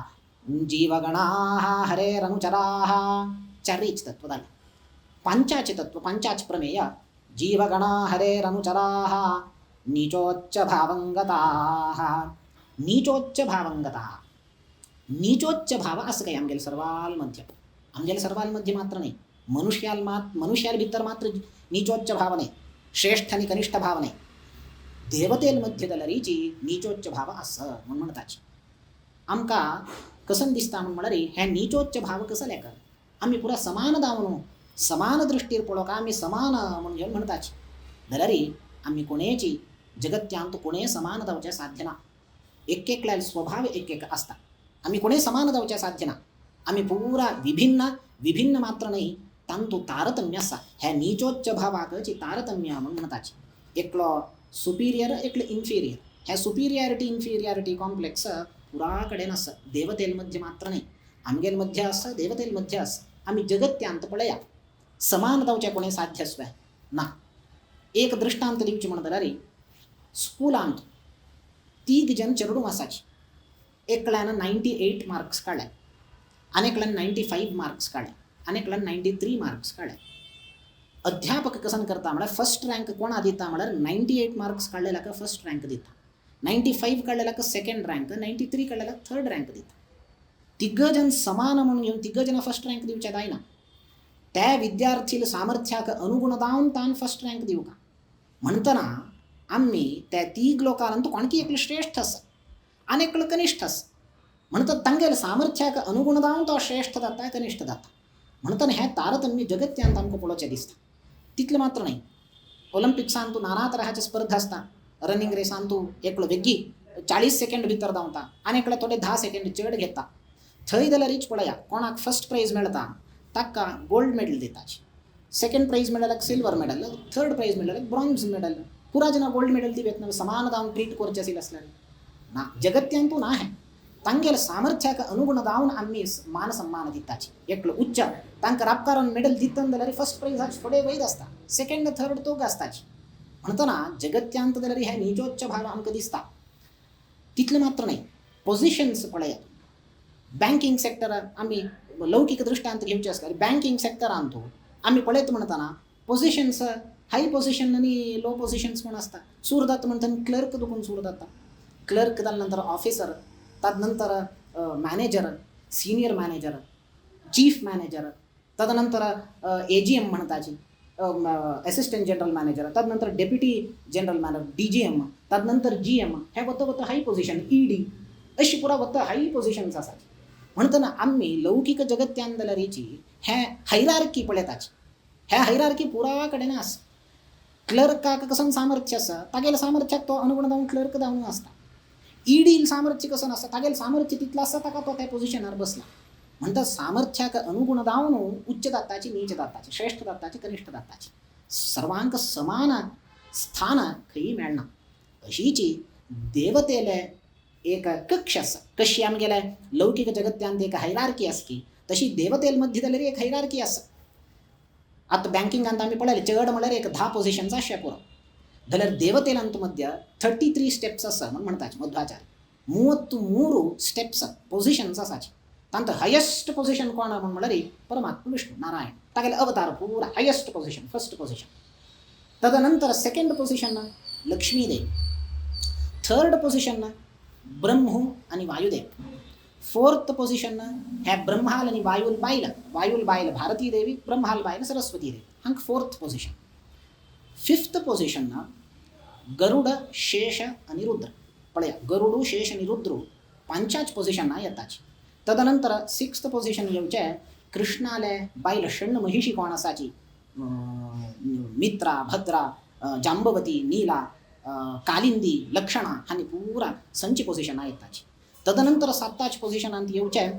जीवगणाः हरेरनुचराः चारीच तत्व झाले, पांचाचे तत्व पांचाच प्रमेय. जीवगणा हरेरनुचराः नीचोच्च भावंगताः, नीचोच्च भावंगताः, नीचोच्च भाव असं काही आमगेले सर्वांमध्ये, आमगेले सर्वांमध्ये मात्र नाही, मनुष्याल मनुष्याल भितर मात्र नीचोच्च भाव नाही, श्रेष्ठ आणि कनिष्ठ भाव नाही, देवतेमध्ये जाल्यारीची नीचोच्च भाव असं म्हणून म्हणताची. आमकां कसन दिसता म्हणून म्हळ्यार हे नीचोच्च भाव कसो लेखन आमी पुरा समान दावन समान दृष्टीर पळोवका आमी समान म्हणून घेवन म्हणताची, जाल्यार आमी कोणेची जगत्यांत कोणेय समान जावचें साध्य ना. एक एकल्या स्वभाव एक एक आसता, आमी कोणेय समान जावचें साध्य ना. आमी पुरा विभिन्न विभिन्न मात्र न्हय तांतू तारतम्य आसा. हे नीचोच्च भावाकची तारतम्य म्हणून म्हणताची. एकलो सुपिरियर एकलो इन्फिरियर, हे सुपिरियरिटी इन्फिरियरिटी कॉम्प्लेक्स पुरा कडेन आसा, देवतेल मध्ये मात्र न्हय, आमगेल मध्ये आसा, देवतेल मध्ये आसा. आमी जगत्यांत पळया समान जावचें कोणें साध्य आसलें ना. एक दृष्टांत दिवचें म्हणत जाल्यार स्कुलांत तीग जण चेडूं आसाची, एकल्यान 98 मार्क्स काडले, आनी एकल्यान 95 मार्क्स काडले, आनी एकल्यान 93 मार्क्स काडले. अध्यापक कसन करता म्हळ्यार फर्स्ट रँक कोणा दिता म्हळ्यार 98 मार्क्स काडलेल्याक फर्स्ट रँक दिता, 95 काडलेल्याक सेकंड रँक, 93 काडलेल्याक थर्ड रँक दिता. तिग जण समान म्हणून घेवन तिग जण फर्स्ट रँक दिवचे जायना. त्या विद्यार्थील सामर्थ्याक अनुगुण दावन तान फर्स्ट रँक दिवका. म्हणटना आमी त्या तीग लोकांत कोणकी एकलो श्रेष्ठ आसा आनी एकलो कनिष्ठ आसा, म्हणटना तांगेले सामर्थ्याक अनुगुण दावन तो श्रेष्ठ जाता कनिष्ठ जाता. म्हणटना हें तारतम्य जगत्यांत आमकां पळोवचें दिसता. तितलें मात्र न्हय, ऑलिम्पिक्सान तूं नाना तराचे स्पर्धा आसता. रनिंग रेसान तूं एकलो वेगीं 40 सेकंड भितर धांवता आनी एकलो थोडे 10 सेकंड चड घेता. थंय जाल्यारीच पळया कोणाक फर्स्ट प्रायज मेळटा ताका गोल्ड मेडल दिताची, सेकंड प्रायज मेळ्ळ्यार सिल्वर मेडल, थर्ड प्रायज मेळ्ळ्यार ब्रॉन्ज मेडल. पुरा जना गोल्ड मेडल दिवं येतना समान दावन ट्रीट करचें आशिल्लें आसल्यार ना, जगत्यांतू ना. हें तांगेले सामर्थ्याक अनुगुण दावन आमी मान सन्मान दिताची. एकलो उच्च तांकां रापकारान मेडल दितन जाल्यार फर्स्ट प्रायज थोडे वयर आसता, सेकंड थर्ड तोग आसताची. म्हणटना जगत्यांत जाल्यार हे नीचोच्च भाव आमकां दिसता. तितलें मात्र न्हय, पोजिशन्स पळयात. बँकिंग सेक्टर आमी लौकीक दृष्टांत घेवचे आसल्यार बँकिंग सेक्टरांत आमी पळयत म्हणटना पोजिशन्स हाय पोजिशन आनी लो पोजिशन्स म्हूण आसता. सूर जाता म्हणटना क्लर्क दुखून सूर जाता, क्लर्क जाल्या नंतर ऑफिसर, तदनंतर manager, senior manager, chief manager, तदनंतर AGM म्हणताची, असिस्टंट जनरल मॅनेजर, तदनंतर deputy general manager DGM, तदनंतर GM, हे वता वता हाय पोजिशन ED, अशी पुरा वता हाय पोजिशन्स आसात. म्हणटना आमी लौकीक जगत्यान जाल्यारीची हे हैरार्की पळयताची, हे हैरार्की पुरा कडेन आसा. क्लर्काक कसन सामर्थ्य आसा तागेले सामर्थ्याक तो अनुगुण जावन क्लर्क जावन आसता. ईडील सामर्थ्य कसन आसा तागेले सामर्थ्य तितलें आसा ताका तो त्या पोजिशनार बसला. म्हणटा सामर्थ्याक अनुगुण जावन उच्च दत्ताची नीच दत्ताची श्रेष्ठ दत्ताची कनिष्ठ दत्ताची सर्वांक समान स्थान खंयी मेळना. अशीची देवतेले एक कक्ष आसा. कशी आमगेले लौकीक जगत्यांत एक हैरार्की आसची तशी देवतेल मध्य जाल्यार एक हैरार्की आसा. आतां बँकिंगांत आमी पळयलें चड म्हळ्यार एक 10 पोजिशन्स आसचे पुरो, जाल्यार देवतेलांत मध्य 33 स्टेप्स आसा म्हूण म्हणटाचे मध्वाचार्य. 33 स्टेप्स पोजिशन्स आसाचे. तांत हायेस्ट पोजिशन कोण म्हूण म्हळ्यार परमात्मा विष्णु नारायण, तागेले अवतार पुरा हायेस्ट पोजिशन फर्स्ट पोजिशन. तदनंतर second position Lakshmidev, third position Brahma आनी वायुदेव, फोर्थ पोजिशन हे ब्रह्माल आनी वायुल बायल, वायुल बायल भारती देवी, ब्रह्माल बायल सरस्वती देवी, हांकां फोर्थ पोजिशन. फिफ्थ पोजिशन गरुड शेष आनी रुद्र. पळया गरुडू शेष आनी रुद्रू पांचाच पोजिशनां येताची. तदनंतर सिक्स्थ पोजिशन येवचें कृष्णाले बायल षण्ण महिषी कोण आसाची, मित्रा भद्रा जांबवती नीला कालिंदी लक्षणा हांणी पुरा संची पोजिशनां येताची. तदनंतर साताच पोजिशनांत येवचें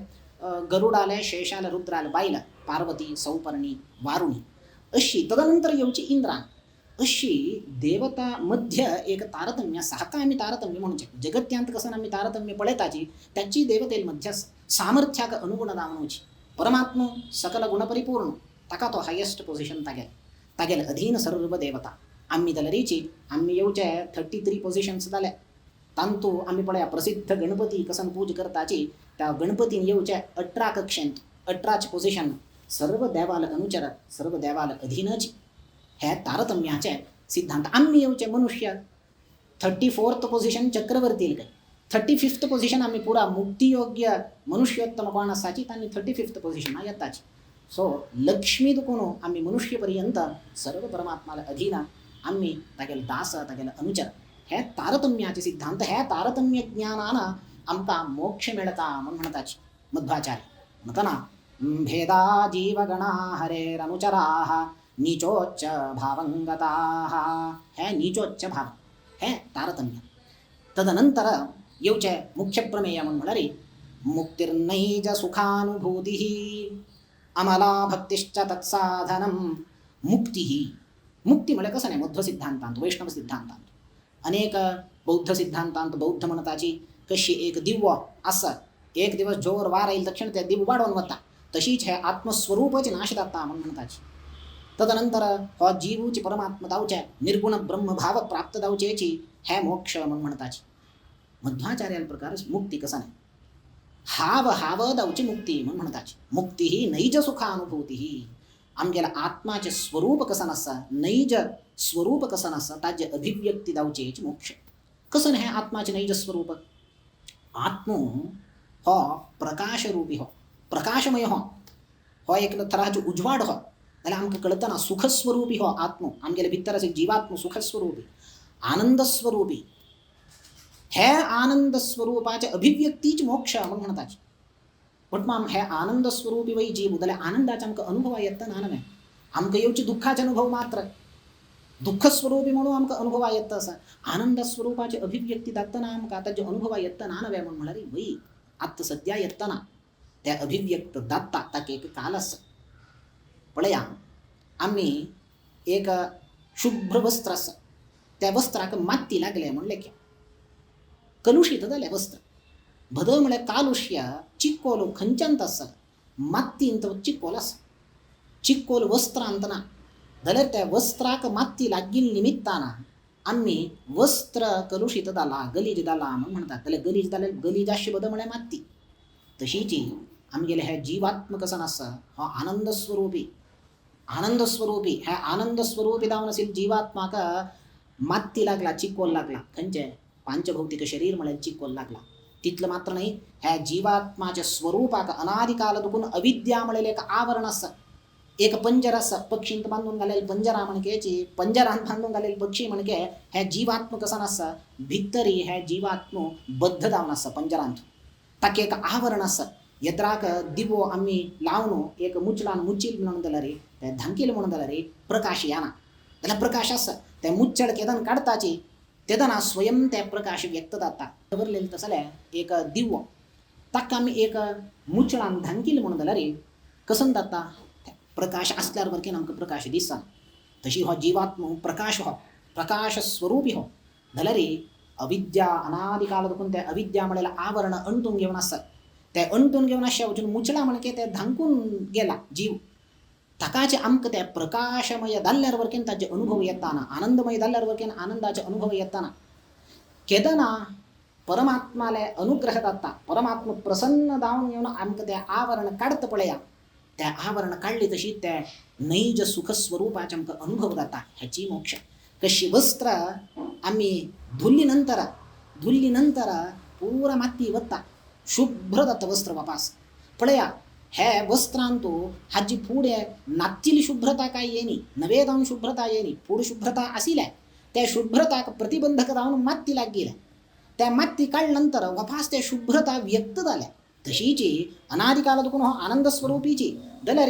गरुडाले शेषाले रुद्राले बायल पार्वती सौपर्णी वारुणी अशी. तदनंतर येवची इंद्रान. अशी देवता मध्य एक तारतम्य आसा. हाका आमी तारतम्य म्हणचें. जगत्यांत कसन आमी तारतम्य पळयताची त्याची देवतेल मध्य सामर्थ्याक अनुगुण जावन परमात्मा सकल गुणपरिपूर्ण ताका तो हायेस्ट पोजिशन तागेलें, तागेलें अधीन सर्व देवता. आमी जाल्यारीची आमी येवचे 33 पोजिशन्स जाले. तांतू आमी पळया प्रसिद्ध गणपती कसन पूज करताची त्या गणपतीन येवचे 18 कक्षेंत 18 पोजिशन सर्व देवाल अनुचर सर्व देवाल अधीनच. हे तारतम्याचे सिद्धांत. आमी येवचे मनुष्य 34th position चक्रवर्ती काय 35th position आमी पुरा मुक्तियोग्य मनुष्योत्तम कोण आसाची तांणी 35th पोजिशनां येताची. सो लक्ष्मी दुकून आमी मनुष्य पर्यंत सर्व परमात्माला अधीन आमी तागेले दास तागेले अनुचर. हे तारतम्याचे सिद्धांत. हे तारतम्य ज्ञानान आमकां मोक्ष मेळटा म्हूण म्हणटाची मध्वाचार्य. म्हणटना भेदा जीवगणा हरेरनुचराः नीचोच्च भावंगताः. हे नीचोच्च भाव हे तारतम्य. तदनंतर येवचे मुख्य प्रमेय म्हूण म्हळ्यार मुक्तिर्नैज सुखानुभूतिः अमला भक्तिश्च तत्साधनं. मुक्तिः मुक्ती म्हळ्यार कसं न्हय मध्व सिद्धांतांत वैष्णव सिद्धांतांत अनेक बौद्ध सिद्धांतांत बौद्ध म्हणटाची कशी एक दिव्व आसा एक दिवस जोर वार येईल तक्षण ते दिव वाडोवन वता तशीच हे आत्मस्वरूपच नाश जाता म्हूण म्हणटाची. तदनंतर हो जीवूची परमात्मा जावचे निर्गुण ब्रह्मभाव प्राप्त जावचेची हे मोक्ष म्हूण म्हणटाची. मध्वाचार्याल प्रकार मुक्ती कसा न्हय हाव हाव जावची मुक्ती म्हूण म्हणटाची. मुक्ती ही नैज सुखानुभूती. आमगेल्या आत्माचें स्वरूप कसन आसा नैज स्वरूप कसन आसा ताजे अभिव्यक्ती जावचेच मोक्ष. कसन हें आत्माचें नैज स्वरूप? आत्मो हो प्रकाशरूपी हो प्रकाशमय हो हो एक तराचो उजवाड हो जाल्यार आमकां कळतना सुखस्वरूपी हो आत्मो. आमगेले भितर आसा जीवात्मो सुखस्वरूपी आनंदस्वरूपी. हे आनंद स्वरूपाचे अभिव्यक्तीच मोक्ष म्हूण म्हणटाची. बट माम हे आनंद स्वरूपी वय जीव जाल्यार आनंदाचे आमकां अनुभव येता ना न्हय, आमकां येवचे दुःखाचे अनुभव मात्र दुःखस्वरूपी म्हणून आमकां अनुभवा येता आसा. आनंद स्वरूपाचे अभिव्यक्ती जातना आमकां ताजे अनुभवा येता ना न्हय म्हूण म्हळ्यार वय आतां सद्या येतना त्या अभिव्यक्त जाता ताका एक काल आसा. पळया आमी एक शुभ्र वस्त्र आसा त्या वस्त्राक माती लागले म्हूण लेख्या कलुशीत जालें वस्त्र. भद म्हळ्यार कालुश्य चिकोल खंयच्यान आसा मात्तींत चिकोल आसा चिकोल वस्त्रांत ना जाल्यार त्या वस्त्राक माती लागिल्ली निमित्तान आमी वस्त्र कलुशीत जाला गलीज जाला म्हूण म्हणटात. जाल्यार गलीज जाल्यार गलीज आसचे बद म्हळ्यार माती. तशीची आमगेले हे जीवात्म कसन आसा हो आनंदस्वरूपी आनंदस्वरूपी हे आनंदस्वरूपी जावन आशिल्ल्या जीवात्माक माती लागला चिकोल लागला खंयचें पांचभौतिक शरीर म्हळ्यार चिकोल लागला. तितलें मात्र न्हय ह्या जीवात्माच्या स्वरूपाक अनादिकाल दुखून अविद्या म्हळेलें एक आवरण आसा एक पंजर आसा. पक्षींत बांदून घालेले पंजरा म्हणकेची पंजरान बांदून घालेले पक्षी म्हणके हे जीवात्म कसन आसा भितरी हे जीवात्म बद्ध जावन आसा पंजरांत. ताका एक आवरण आसा. येत्राक दिवो आमी लावन एक मुचलान मुचील म्हणून जाल्यार ते धांकील म्हणून जाल्यार प्रकाश येना जाल्यार प्रकाश आसा ते मुच्चड केदन काडताची तेदना स्वयं ते प्रकाश व्यक्त जाता. दवरलेलें तसलें एक दिवो ताका आमी एक मुचळान धांकील म्हणून जाल्यार कसन जाता प्रकाश आसल्यार वरकेन आमकां प्रकाश दिसना. तशी हो जिवात्मो प्रकाश हो प्रकाश स्वरूपी हो जाल्यार अविद्या अनादिकाल देखून ते अविद्या म्हणल्यार आवरण अंटून घेवन आसत ते अंटून घेवन आसच्या वचून मुचळा म्हणके ते धांकून गेला जीव ताकाचे आमकां ते प्रकाशमय जाल्ल्यार वरकेन ताजे अनुभव येताना आनंदमय जाल्ल्यार वरकेन आनंदाचे अनुभव येताना केदना परमात्माले अनुग्रह जाता परमात्मा प्रसन्न जावन येवन आमकां तें आवरण काडता पळया त्या आवरण काडली तशी ते नैज सुख स्वरूपाचे आमकां अनुभव जाता. ह्याची मोक्ष. कशी वस्त्र आमी धुल्ली नंतर पुरा माती वता शुभ्र जाता वस्त्र वापास पळया हे वस्त्रांतु हाजी फुडें नातिली शुभ्रता काय येनी नवे जावन शुभ्रता येनी फूड शुभ्रता आशिल्ले त्या शुभ्रताक प्रतिबंधक जावन माती लागिल्ले त्या माती काडल्या नंतर वापास ते शुभ्रता व्यक्त जाल्या. तशीची अनादिकाल देखून हो आनंद स्वरूपीची जाल्यार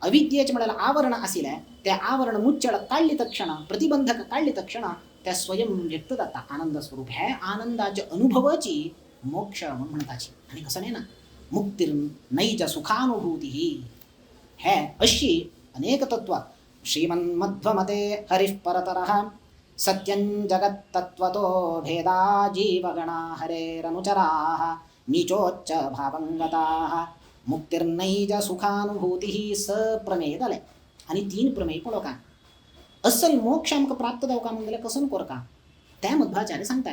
अविद्येचें म्हळ्यार आवरण आशिल्लें तें आवरण मुच्चड काडली तक्षण प्रतिबंधक काडली तक्षण त्या स्वयं व्यक्त जाता आनंद स्वरूप. हे आनंदाचे अनुभवाची मोक्ष म्हणून म्हणताची. आनी कसं न्हय ना मुक्तिर नैज सुखानुभूती हे अशी अनेक तत्व श्रीमन्मध्वमते हरिः परतरः सत्यं जगत्तत्त्वतो भेदा जीवगणा हरेरनुचराः नीचोच्च भावंगताः मुक्तिर्नैज सुखानुभूतिः स प्रमेय जालें. आनी तीन प्रमेय पळोवका असल मोक्ष आमकां प्राप्त जावका म्हणून जाल्यार कसन कोरका त्या मध्वाचार्य सांगता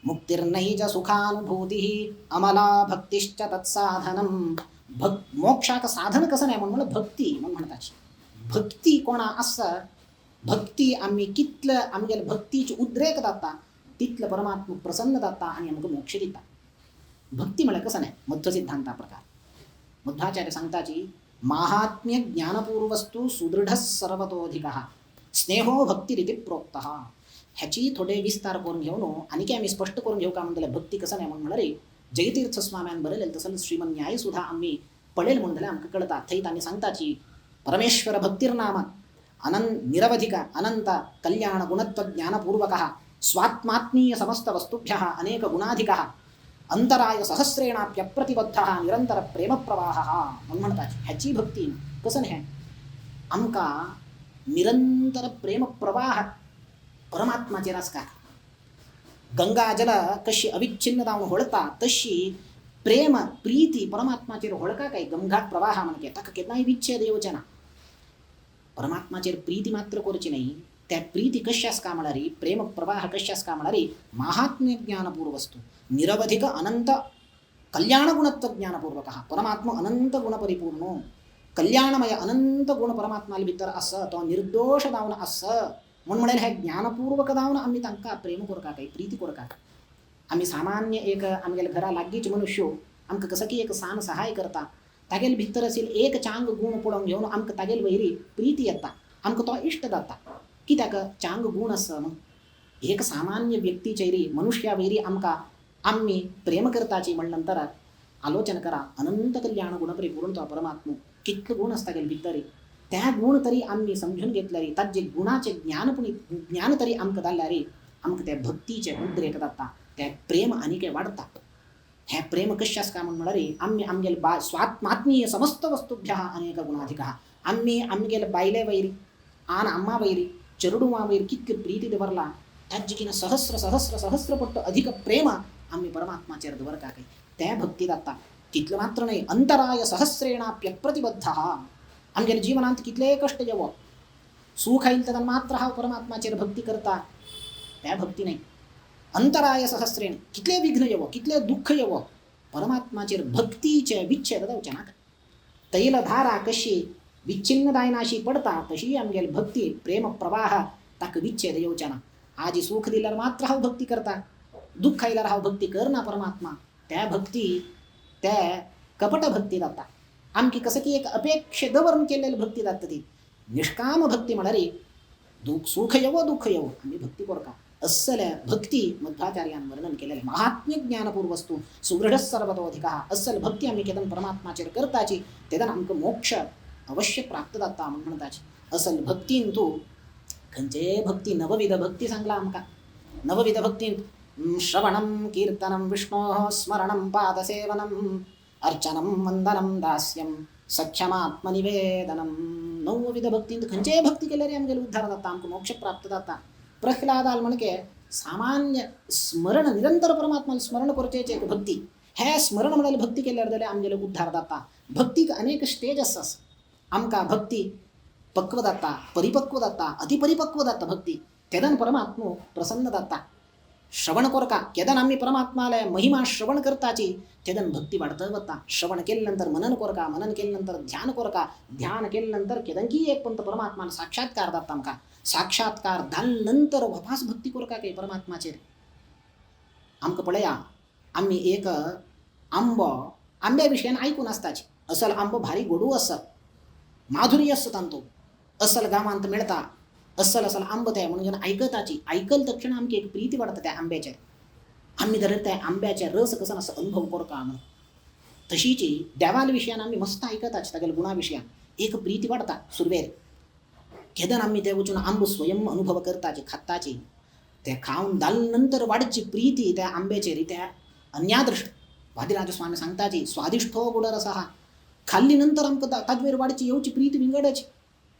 मुक्तिर्नैज सुखानुभूतिः अमला भक्तिश्च तत्साधनं. मोक्षाक साधन कसं नाही म्हणून भक्ती म्हणून म्हणताची. भक्ती कोणा आसा भक्ती आमी कितले आमगेले भक्तीची उद्रेक जाता तितले परमात्मा प्रसन्न जाता आनी आमकां मोक्ष दिता. भक्ती म्हळ्यार कसं नाही मध्व सिद्धांता प्रकार मध्वाचार्य सांगताची माहात्म्य ज्ञानपूर्वस्तु सुदृढ सर्वतोधिकः स्नेहो भक्तिरिति प्रोक्तः. ह्याची थोडे विस्तार करून घेवन आनी आमी स्पष्ट करून घेवं का म्हणून भक्ती कसं नाही म्हणून म्हळ्यार जयतीर्थ स्वाम्यान बरयलें तसं श्रीमन न्यायसुधा आमी पळयल म्हणून जाल्यार आमकां कळता. थंय तांणी सांगताची परमेश्वर भक्तिर्नाम निरवधिक अनंत कल्याण गुणत्व ज्ञानपूर्वकः स्वात्मात्मीय समस्त वस्तुभ्यः अनेक गुणाधिकः अंतराय सहस्रेणाप्यप्रतिबद्धः निरंतर प्रेमप्रवाहः म्हणून म्हणतात. ह्याची भक्ती कसं न्हय आमकां निरंतर प्रेमप्रवाह परमात्माचेर आसता. गंगा जल कशी अविच्छिन्न जावन होळता तशी प्रेम प्रीती परमात्माचेर होळका काय गंगा प्रवाह म्हणजे ताका केन्नाय विच्छेद येवचे ना. परमात्माचेर प्रीती मात्र करची न्हय त्या प्रीती कशी आसका म्हळ्यार प्रेम प्रवाह कशी आसका म्हळ्यार माहात्म्य ज्ञानपूर्वस्तु निरवधिक अनंत कल्याण गुणत्व ज्ञानपूर्वकः परमात्मा अनंत गुणपरिपूर्णो कल्याणमय अनंत गुण परमात्माले भितर आसा तो निर्दोष जावन आसा म्हूण म्हळ्यार हे ज्ञानपूर्वक जावन आमी तांकां प्रेम करता काय प्रीती करता. आमी सामान्य एक आमगेले घरा लागींच मनुष्य आमकां कसं की एक सान सहाय करता तागेले भितर आशिल्ले एक चांग गुण पळोवन घेवन आमकां तागेले वयरी प्रीती येता आमकां तो इश्ट जाता कित्याक चांग गुण आसा म्हणून. एक सामान्य व्यक्तीचेरी मनुष्या वयरी आमकां आमी प्रेम करताची म्हण नंतर आलोचन करा अनंत कल्याण गुण परिपूर्ण तो परमात्मा कितले गुण आसता तागेले भितर त्या गुण तरी आमी समजून घेतल्यार ताजे गुणाचे ज्ञान ज्ञान तरी आमकां जाल्यार आमकां त्या भक्तीचे उद्रेक जाता त्या प्रेम आनीक वाडता. हें प्रेम कशें आसता म्हूण म्हळ्यार आमी आमगेले बा स्वात्मात्मीय समस्त वस्तुभ्यः अनेक गुणाधिकः आमी आमगेले बायले वयरी आन अम्मा वयरी चेडवां वयर कितले प्रीती दवरला ताजे कितें सहस्र सहस्र सहस्र पट्ट अधिक प्रेम आमी परमात्माचेर दवरता काय त्या भक्ती जाता. तितलें मात्र न्हय अंतराय सहस्रेणाप्यप्रतिबद्धः आमगेले जिवनांत कितलेय कश्ट येवप सूख आयलें तेन्ना मात्र हांव परमात्माचेर भक्ती करता त्या भक्ती न्हय. अंतराय सहस्रेण कितले विघ्न येवो कितले दुःख येवो परमात्माचेर भक्तीचे विच्छेद जावचे नाका. तैलधारा कशी विच्छिन्न जायनाशी पडता तशी आमगेली भक्ती प्रेम प्रवाह ताका विच्छेद येवचे ना. आजी सूख दिल्यार मात्र हांव भक्ती करता दुःख आयल्यार हांव भक्ती करना परमात्मा त्या भक्ती त्या कपट भक्ती जाता. आमकी कसं की एक अपेक्षे दवरून केलेली भक्ती जाता ती निष्काम भक्ती म्हळ्यार दुःख सुख येवो दुःख येवो आमी भक्ती करता. अस्सल्या भक्ती मध्वाचार्यान वर्णन केलेले महात्म्य ज्ञानपूर्वस्तु सुदृढ सर्वतोधिकः अस्सल भक्ती आमी केदन परमात्माचेर करताची तेदन आमकां मोक्ष अवश्य प्राप्त जाता म्हूण म्हणटाचे. असल भक्तीन तूं खंयचेय भक्ती नवविध भक्ती सांगला आमकां. नवविध भक्तीन श्रवणं कीर्तनं विष्णोः स्मरणं पादसेवनम् अर्चनं वंदनं दास्यं सख्यमात्मनिवेदनं. नवविध भक्तीन खंयचेय भक्ती केल्यार आमगेलो उद्धार जाता, आमकां मोक्ष प्राप्त जाता. प्रह्लादाल म्हणके सामान्य स्मरण निरंतर परमात्मा स्मरण करचें एक भक्ती. हे स्मरण म्हळ्यार भक्ती केल्यार जाल्यार आमगेलो उद्धार जाता. भक्तीक अनेक स्टेज आसा. आमकां भक्ती पक्व जाता, परिपक्व जाता, अतिपरिपक्व जाता भक्ती. तेदन परमात्मो प्रसन्न जाता. श्रवण कोरका केदन आमी परमात्माले महिमा श्रवण करताची तेदन भक्ती वाडत वता. श्रवण केले नंतर मनन कोरका, मनन केले नंतर ध्यान कोरका, ध्यान केले नंतर केदनकी एक पंत परमात्मा साक्षात्कार जाता आमकां. साक्षात्कार जाले नंतर वापास भक्ती कोरका के परमात्माचेर. आमकां पळया आमी एक आंबो आंब्या विशयान आयकून आसताची. असल आंबो भारी गोडू आसत, माधुरी आसता तांतूं, असल गांवांत मेळटा, असल असल आंबो ते म्हणून जेन्ना आयकताची आयकल तक्षण आमची एक प्रिती वाडटा त्या आंब्याचेर. आमी जाल्यार त्या आंब्याचे रस कसो असो अनुभव करता म्हणून. तशीची देवाल विशयान आमी मस्त आयकताची, तागेल्या गुणा विशयान एक प्रिती वाडटा सुरवेर. केदन आमी ते वचून आंबो स्वयं अनुभव करताची, खाताची, ते खावन जाले नंतर वाडची प्रिती त्या आंब्याचेर त्या अन्यादृष्ट. वादिराज स्वामी सांगताची स्वादिश्ठो गुडरस हा. खाल्ली नंतर आमकां ताजेर वाडची येवची प्रिती विंगडची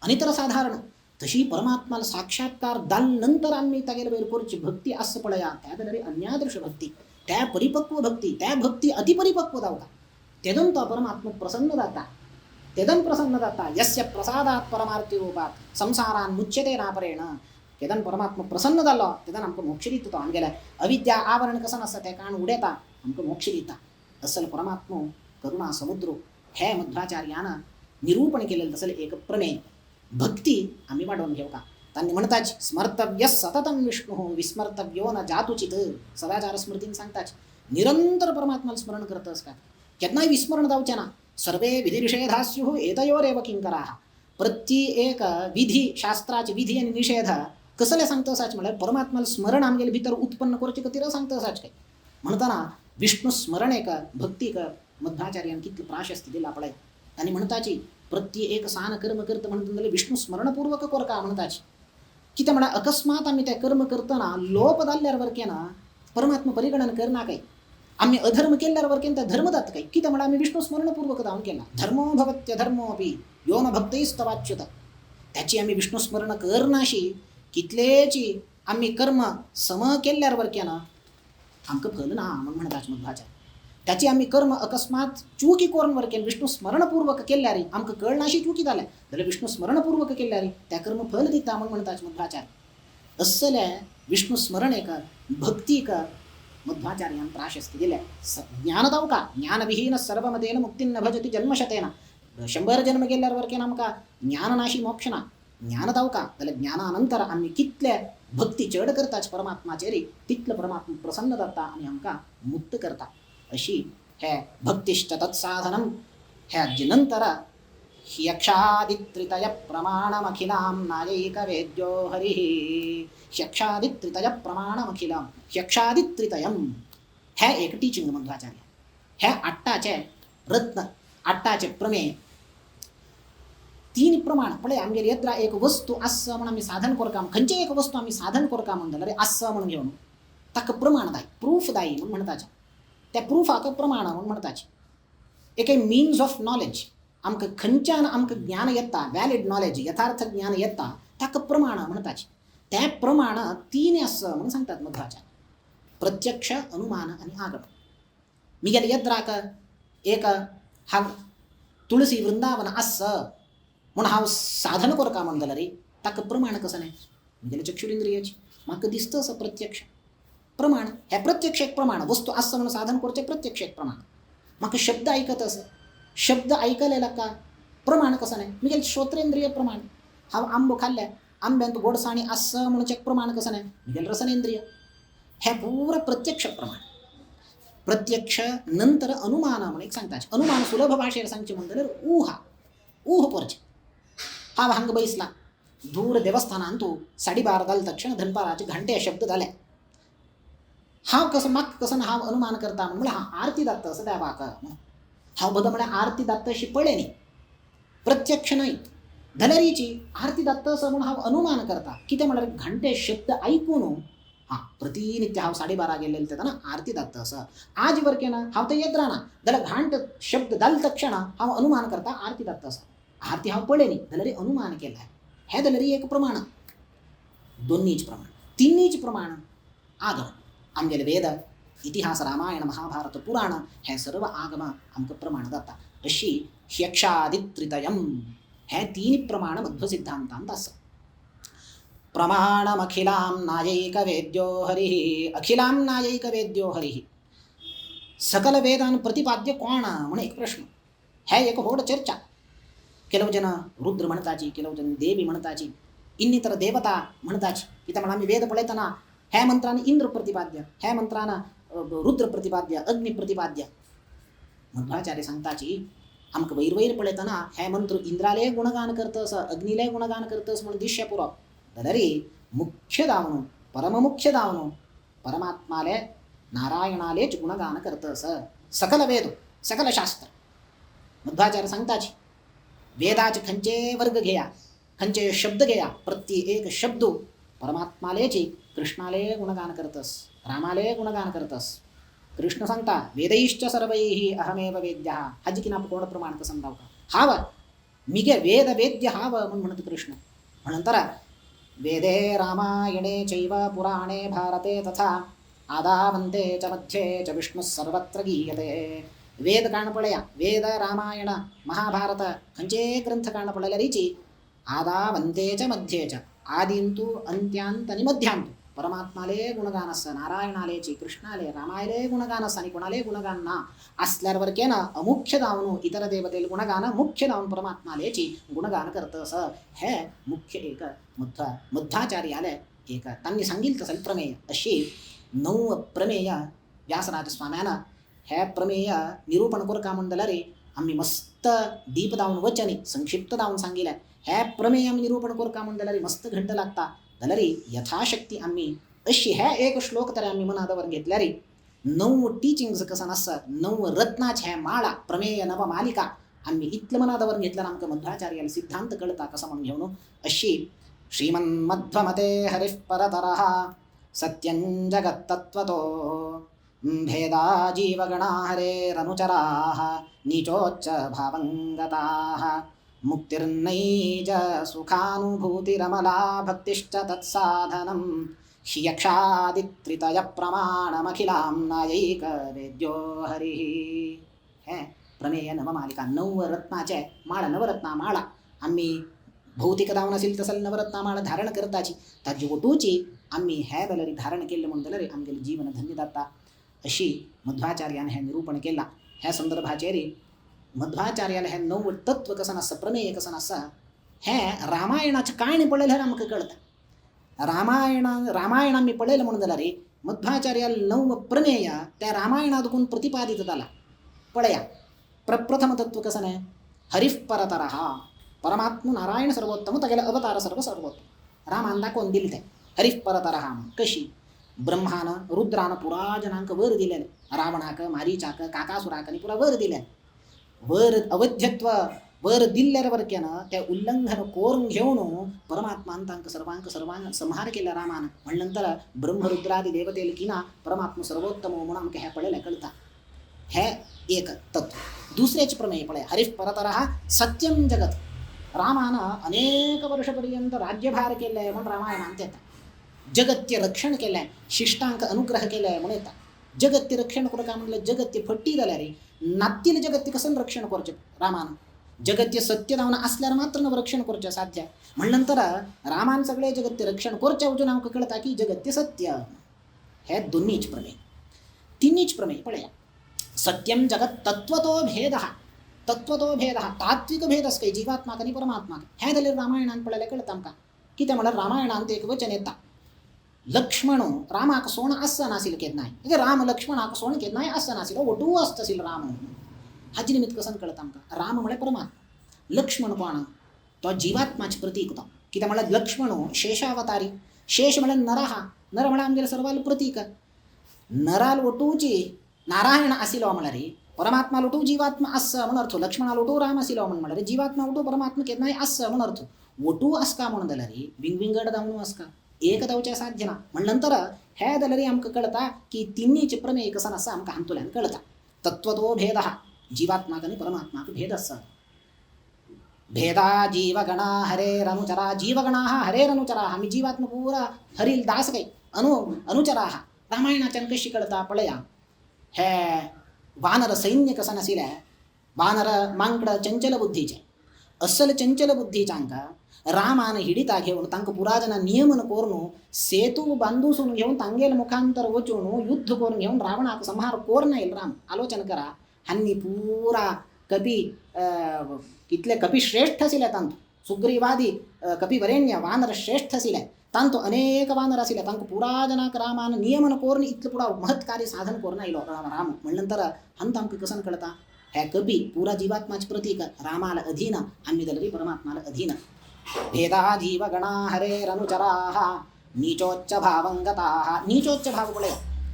अनितर साधारण. तशी परमात्माला साक्षात्कार जाले नंतर आमी तागेले वयर करची भक्ती आसा पळया त्या जाल्यार अन्यादृश भक्ती, त्या परिपक्व भक्ती, त्या भक्ती अतिपरिपक्व जावता. तेदन तो परमात्मा प्रसन्न जाता, तेदन प्रसन्न जाता. यस्य प्रसादात परमार्थी रूपात संसारान मुच्यते नापरेण. केदन परमात्मा प्रसन्न जालो तेदन आमकां मोक्ष दिता तो. आमगेल्या अविद्या आवरण कसो आसता तें काण उडयता, आमकां मोक्ष दिता. असल परमात्मा करुणा समुद्र हे मध्वाचार्यान निरूपण केलेलें तसलें एक प्रमेय भक्ती आमी वाडोवन घेवका. तांणी म्हणटाच स्मर्तव्य सततम विष्णु विस्मर्तव्यो न जातुचित. सदाचार स्मृतीन सांगताच निरंतर परमात्माला स्मरण करत आसता, केन्नाय विस्मरण जावचें ना. सर्वे विधिनिषेधा स्युः एतयोरेव किंकराः. प्रति एक विधी शास्त्राची विधी आनी निषेध कसले सांगता आसाच म्हळ्यार परमात्माला स्मरण आमगेले भितर उत्पन्न करचे खातीर सांगता आसाच. काय म्हणटना विष्णु स्मरण एक भक्तीक मध्वाचार्यान कितलें प्राशस्त्य दिलां पळय. आनी म्हणटाची प्रत्येक सान कर्म करता म्हणटा जाल्यार विष्णु स्मरणपूर्वक कोरका म्हणटाची. कितें म्हळ्यार अकस्मात आमी तें कर्म करतना लोप जाल्ल्यार वरकेना परमात्मा परिगणन करना काय, आमी अधर्म केल्ल्यार वरकेन तें धर्म जाता काय. कितें म्हळ्यार आमी विष्णु स्मरणपूर्वक जावन केला. धर्मो भवत्यधर्मो अपि यो न भक्तैस्तवाच्युत. त्याची आमी विष्णु स्मरण करनाशी कितलेची आमी कर्म सम केल्ल्यार वरकेना आमकां फल ना म्हूण म्हणटाच मध्वाचार्य. त्याची आमी कर्म अकस्मात चुकी करून वरकेन विष्णु स्मरणपूर्वक केल्यार आमकां कळनाशी चुकी जाल्या जाल्यार विष्णु स्मरणपूर्वक केल्यार त्या कर्म फल दिता म्हूण म्हणटाच मध्वाचार्य. असले विष्णु स्मरण एक भक्तीक मध्वाचार्यान प्राशस्त्य दिलें. ज्ञान जावका ज्ञानविहीन सर्वमतेन मुक्तीन न भजति जन्मशतेन. 100 जन्म केल्यार वरकेन आमकां ज्ञाननाशी मोक्ष ना. ज्ञान जावका जाल्यार ज्ञानानंतर आमी कितले भक्ती चड करताच परमात्माचेर तितलो परमात्मा प्रसन्न जाता आनी आमकां मुक्त करता. अशी हे भक्तिश्च तत्साधनं हे नंतर ह्यक्षादित्रितय प्रमाणमखिलां नायैकवेद्यो हरिः. ह्यक्षादित्रितय प्रमाणमखिलां ह्यक्षादित्रितयं हे एक टीचिंग मध्वाचार्य. हे आट्टाचे रत्न आट्टाचे प्रमेय तीन प्रमाण पळय. आमगेर येत्रा एक वस्तू आसा म्हूण आमी साधन करता, खंयचें एक वस्तू आमी साधन करता म्हण जाल्यार आसा म्हूण घेवन ताका प्रमाण जाय, प्रूफ जाय म्हूण म्हणटाचे. त्या प्रुफाक प्रमाण म्हूण म्हणटाचे. एक मिन्स ऑफ नॉलेज आमकां खंयच्यान आमकां ज्ञान येता, वॅलीड नॉलेज यथार्थ ज्ञान येता ताका प्रमाण म्हणटाचे. तें प्रमाण तीन आसा म्हणून सांगतात मध्वाचार्य. प्रत्यक्ष, अनुमान आनी आगम. मिगेले येद्राक एक हांव तुळसी वृंदावन आसा म्हूण हांव साधन करता म्हण जाल्यार ताका प्रमाण कसलें? मिगेले चक्षुरिंद्रियाची म्हाका दिसता आसा प्रत्यक्ष प्रमाण. हें प्रत्यक्ष एक प्रमाण, वस्तू आसा म्हणून साधन करचें प्रत्यक्ष एक प्रमाण. म्हाका शब्द आयकत आसा, शब्द आयकले का प्रमाण कसलें? मिगेले श्रोत्रेंद्रिय प्रमाण. हांव आंबो खाल्ले, आंब्यांत गोडसाणी आसा म्हणचें प्रमाण कसलें? मिगेले रसनेंद्रिय. हें पुरा प्रत्यक्ष प्रमाण. प्रत्यक्ष नंतर अनुमान म्हण एक सांगता. अनुमान सुलभ भाशेर सांगचें म्हण जाल्यार ऊहा, ऊह करचें. हांव हांगा बैसला दूर देवस्थानांतू 12:30 जाले तक्षण दनपाराचे घंटे शब्द जाले. हांव कसो म्हाका कसो हांव अनुमान करता म्हण म्हळ्यार हांव आरती जाता असो देवाक. हांव बद म्हळ्यार आरती जाता अशी पळय न्ही, प्रत्यक्ष न्हय धलरीची आरती जाता असो म्हूण हांव अनुमान करता. कितें म्हळ्यार घांटे शब्द आयकून हां प्रतिनित्य हांव 12:30 गेल्लें तेन्ना आरती जाता आसा आज वर केना हांव तें येत रावना जाल्यार घांट शब्द जाले तक्षणा हांव अनुमान करता आरती जाता आसा. आरती हांव पळयली जाल्यार अनुमान केलां. हें जाल्यार एक प्रमाण, दोन्नीच प्रमाण, तिन्नीच प्रमाण आगम. आमगेले वेद, इतिहास, रामायण, महाभारत, पुराण हें सर्व आगम आमकां प्रमाण जाता. अशी ह्यक्षादित्रितयं हें तीन प्रमाण मध्वसिद्धांतांत आसा. प्रमाणमखिलां नायैकवेद्यो हरिः, अखिलां नायैकवेद्यो हरिः. सकल वेदान प्रतिपाद्य कोण म्हण एक प्रश्न. हे एक व्हड चर्चा. ಕೆಲವು ಜನ रुद्र म्हणताची, ಕೆಲವು जन देवी म्हणताची, ಇನ್ನಿತರ देवता म्हणताची. कित्याक म्हण आमी वेद पळयतना ह्या मंत्रान इंद्र प्रतिपाद्य, ह्या मंत्रान रुद्र प्रतिपाद्य, अग्नि प्रतिपाद्य. मध्वाचार्य सांगताची आमकां वयर वयर पळयतना हे मंत्र इंद्राले गुणगान करतस, अग्निले गुणगान करतस म्हूण दिश्य पुरो. जाल्यार मुख्य जावन परममुख्य जावन परमात्माले नारायणालेच गुणगान करतस. सकल वेद, सकल शास्त्र. मध्वाचार्य सांगताची वेदाचे खंयचे वर्ग घेया, खंयचे शब्द घेया, प्रत्येक एक शब्द परमात्मालेची कृष्णाले गुणगान करतस, रामाले गुणगान करतस. कृष्ण सांगता वेदैश्च सर्वैः अहमेव वेद्यः. हाजी किना कोण प्रमाण कसं दावका हाव मिगे वेद वेद्य हाव म्हूण म्हणत कृष्ण. म्हणंतर वेदे रामायणे चैव पुराणे भारते तथा आदावन्ते च मध्ये च विष्णुः सर्वत्र गीयते. वेद काण पळया, वेद रामायण महाभारत खंयचे ग्रंथ काण पळयल्यारीची आदावन्ते च मध्ये च आदींतु अंत्यांत आनी मध्यांतु परमात्माले गुणगान आसा, नारायणालेची, कृष्णाले, रामायले गुणगान आसा आनी कोणाले गुणगान ना. आसल्यार वरकेन अमुख्य जावन इतर देवतेल गुणगान, मुख्य जावन परमात्मालेची गुणगान करतस. हे मुख्य एक मध्वाचार्याले एक तांणी सांगितलं तसं प्रमेय. अशी 9 प्रमेय व्यासराज स्वाम्यान हे प्रमेय निरूपण करका म्हूण जाल्यार आमी मस्त डीप जावन वचनी संक्षिप्त जावन सांगिल्लें. हे प्रमेय आमी निरूपण करका म्हूण जाल्यार मस्त घंट लागता. जाल्यार यथाशक्ती आमी अशी हे एक श्लोक तरी आमी मनात दवर घेतल्यार 9 टिचिंग्स कसं आसा, 9 रत्नाचे हे माळा प्रमेय नव मालिका आमी इतलें मनात दवर घेतल्यार आमकां मध्वाचार्याले सिद्धांत कळटा कसो म्हूण घेवन. अशी श्रीमन्मध्वमते हरिः परतरः सत्यं जगत्तत्त्वतो भेदा जीवगणा हरेरनुचराः नीचोच्च भावङ्गताः मुक्तिर्नैज सुखानुभूतिरमला भक्तिश्च तत्साधनं ह्यक्षादित्रितय प्रमाणमखिलां नायैकवेद्यो हरिः. हे प्रमेय नवमालिका 9 रत्नाचे माळ, नवरत्ना माळा आमी भौतिक जावन आशिल्ली तसली नवरत्ना माळ धारण करताची ताजी वटूची आमी हे जाल्यार धारण केल्लें म्हूण जाल्यार आमगेलें जीवन धन्य जाता. अशी मध्वाचार्यान हें निरूपण केलां. ह्या संदर्भाचेर मध्वाचार्याले हें 9 तत्व कसं आसा, प्रमेय कसं आसा, हें रामायणाचें काणी पळयल्यार आमकां कळटा. रामायण आमी पळयलें म्हणून जाल्यार मध्वाचार्याले 9 प्रमेय त्या रामायणा दुकून प्रतिपादीत जाला. पळया प्रप्रथम तत्व कसं न्हय, हरिः परतरः, परमात्म नारायण सर्वोत्तम, तागेले अवतार सर्व सर्वोत्तम. रामान दाखोवन दिलें तें हरिः परतरः म्हूण. कशी ब्रह्मान रुद्रान पुरा जनांक वर दिलें, रावणाक, मारीचाक, काकासुराक आनी पुरा वर दिलें. वर अवध्यत्व वर दिल्ल्यार वरकेन तें उल्लंघन करून घेवन परमात्मान तांकां सर्वांक सर्वांक संहार केला रामान. म्हण नंतर ब्रह्मरुद्रादी देवतेल किना परमात्मा सर्वोत्तम म्हणून आमकां हें पळयलें कळटा. हें एक तत्व. दुसरेच प्रमेय पळय हरिः परतरः सत्यं जगत्. रामान अनेक वर्षपर्यंत राज्यभार केले म्हूण रामायणांत येता. जगत्य रक्षण केलें, शिश्टांक अनुग्रह केले म्हूण येता. जगत्य रक्षण करता म्हणल्यार जगत्य फट्टी जाल्यार नात्तील जगत्य कसं रक्षण करचें रामान? जगत्य सत्य जावन आसल्यार मात्र नव रक्षण करचें साध्य. म्हण नंतर रामान सगळे जगत्य रक्षण करचें वचून आमकां कळटा की जगत्य सत्य. हे दोन्हीच प्रमेय. तिन्हीच प्रमेय पळया सत्यं जगत् तत्त्वतो भेदः, तत्त्वतो भेदः तात्विक भेद आसता जीवात्माक आनी परमात्माक. हें जाल्यार रामायणान पळयल्यार कळटा आमकां. कितें म्हणल्यार रामायणांत एक वचन येता, लक्ष्मण रामाक सोण आसनाशिल्लो केन्नाय, म्हणजे राम लक्ष्मणाक सोण केन्नाय आसनाशिल्लो, वटू आसताशिल्लो राम. हाजे निमित्त कसं कळटा आमकां राम म्हळ्यार परमात्मा, लक्ष्मण कोण तो जीवात्माचें प्रतीक. तो कितें म्हळ्यार लक्ष्मण शेषावतारी, शेष म्हळ्यार नरहा, नर म्हळ्यार आमगेले सर्वाल प्रतीक. नराल वटूची नारायण आशिल्लो म्हळ्यार परमात्मा लोटू जीवात्मा आसा म्हण अर्थ, लक्ष्मणा लोटू राम आशिल्लो म्हण म्हणल्यार जीवात्मा वटू परमात्मा केन्नाय आसा म्हण अर्थ. वटू आसका म्हण जाल्यार विंगविंगड जावन आसका, एक जावचें साध्य ना. म्हण नंतर हे जाल्यार आमकां कळटा की तिन्हीचे प्रमेय कसन आसा आमकां हातूंतल्यान कळटा. तत्वतो भेदः, जीवात्माक आनी परमात्माक भेद आसा. भेदा जीवगणा हरेरनुचरा, जीवगणाः हरेरनुचराः, आमी जीवात्मा पुरा हरील दास काय अनुचराः. रामायणाच्यान कशी कळटा पळया, हे वानर सैन्य कसन आशिल्लें, वानर मांकड चंचल बुद्धीचे, अस्सल चंचल बुद्धीचे हांकां रामान हिडिता घेवन तांकां पुरा जाणां नियमन करून सेतू बांदूसून घेवन तांगेल मुखांतर वचून युद्ध करून घेवन रावणाक संहार करून आयल राम. आलोचन करा, हांणी पुरा कपी कितले कपी श्रेष्ठ आशिल्ले तांतू, सुग्रीवादी कपिवरेण्य वानर श्रेष्ठ आशिल्ले तांतू, अनेक वानर आशिल्ले तांकां पुरा जनाक रामान नियमन करून इतलें पुरा महत् कार्य साधन करून आयलो राम राम. म्हण नंतर हांतू आमकां कसन कळटा, हे कपी पुरा जीवात्माचे प्रतीक, रामाल अधीन आमी जाल्यार परमात्माल अधीन. भेदा जीवगणा हरेरनुचराः नीचोच्च भावंगताः. नीचोच्च भाव पळय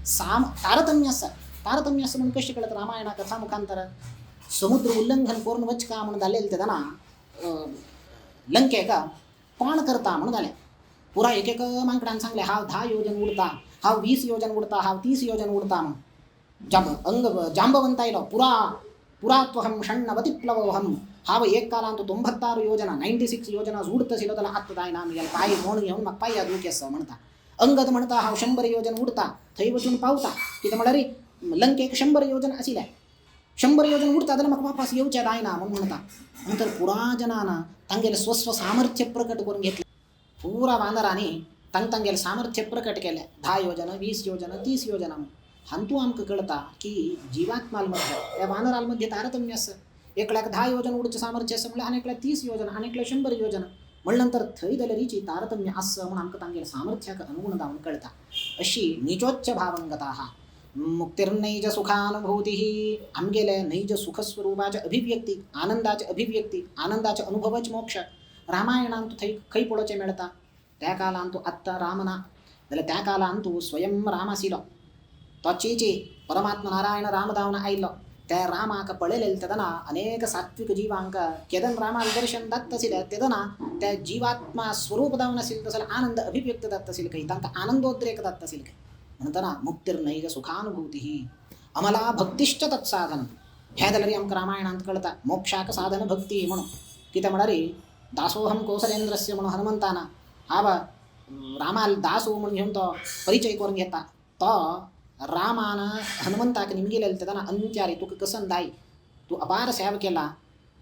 साम तारतम्य आसा. तारतम्य आसा म्हण कशें कळटा रामायणा कथा मुखांतर, समुद्र उल्लंघन करून वचका म्हण जालें तेन्ना लंकेक कोण करता म्हण जालें, पुरा एक एक मांकडान सांगलें हांव 10 योजन उडता, हांव 20 योजन उडता, हांव 30 योजन उडता म्हण. अंग जांबवंत आयलो पुरा पुरात्वहं षण्णवति प्लवोहं, हांव एक कालांत 96 योजना 96 योजना उडत आशिल्लो जाल्यार आत्तां जायना म्हगेलें पांय मोण घेवन म्हाका पांया दुखी आसा म्हणटा. अंगद म्हणटा हांव 100 योजन उडता, थंय वचून पावता. कितें म्हणल्यार लंकेक 100 योजन आशिल्लें, 100 योजन उडता जाल्यार म्हाका वापस येवचें जायना म्हूण म्हणटा. नंतर पुरा जनान तांगेलें स्वस्व सामर्थ्य प्रकट करून घेतलें. पुरा वानरांनी तांग तांगेलें सामर्थ्य प्रकट केलें, 10 योजना 20 योजना 30 योजना. हातूंत आमकां कळटा की जीवात्माल मध्ये ह्या वानराल मध्ये तारतम्य आसा. एकल्याक 10 योजन उडचें सामर्थ्य आसा म्हणल्यार आनी एकल्याक 30 योजना आनी एकल्याक 100 योजना. म्हण नंतर थंय जाल्यारीची तारतम्य आसा म्हूण आमकां तांगेलें सामर्थ्याक अनुगुण जावन कळटा. अशी नीचोच्च भावंगताः मुक्तिर्नैज सुखानुभूतिः, आमगेले नैज सुखस्वरूपाचे अभिव्यक्ती, आनंदाचे अभिव्यक्ती, आनंदाचे अनुभवच मोक्ष. रामायणांत थंय खंय पळोवचें मेळटा. त्या कालांत आत्तां राम ना जाल्यार त्या कालांत स्वयं राम आशिल्लो, तो चेचे परमात्मा नारायण राम जावन आयिल्लो. त्या रामाक पळयलें तेन्ना अनेक सात्विक जिवांक केदन रामाक दर्शन जाता आशिल्लें तेन्ना त्या जीवात्मा स्वरूप जावन आशिल्लो तसो आनंद अभिव्यक्त जाता आशिल्लो खंय, तांकां आनंदोद्रेक जाता आशिल्लो खंय. म्हणटना मुक्तिर्नैज सुखानुभूतिः अमला भक्तिश्च तत्साधन. हें जाल्यार आमकां रामायणांत कळटा मोक्षाक साधन भक्ती म्हणून. कितें म्हळ्यार दासोहम कौसलेंद्रस्य म्हणून हनुमंतान हांव रामाल दासो म्हणून घेवन तो परिचय करून घेता. तो रामान हनुमंताक निमगिलें तेन्ना अंत्यारी तुका कसन दाय, तूं अपार सेवा केला,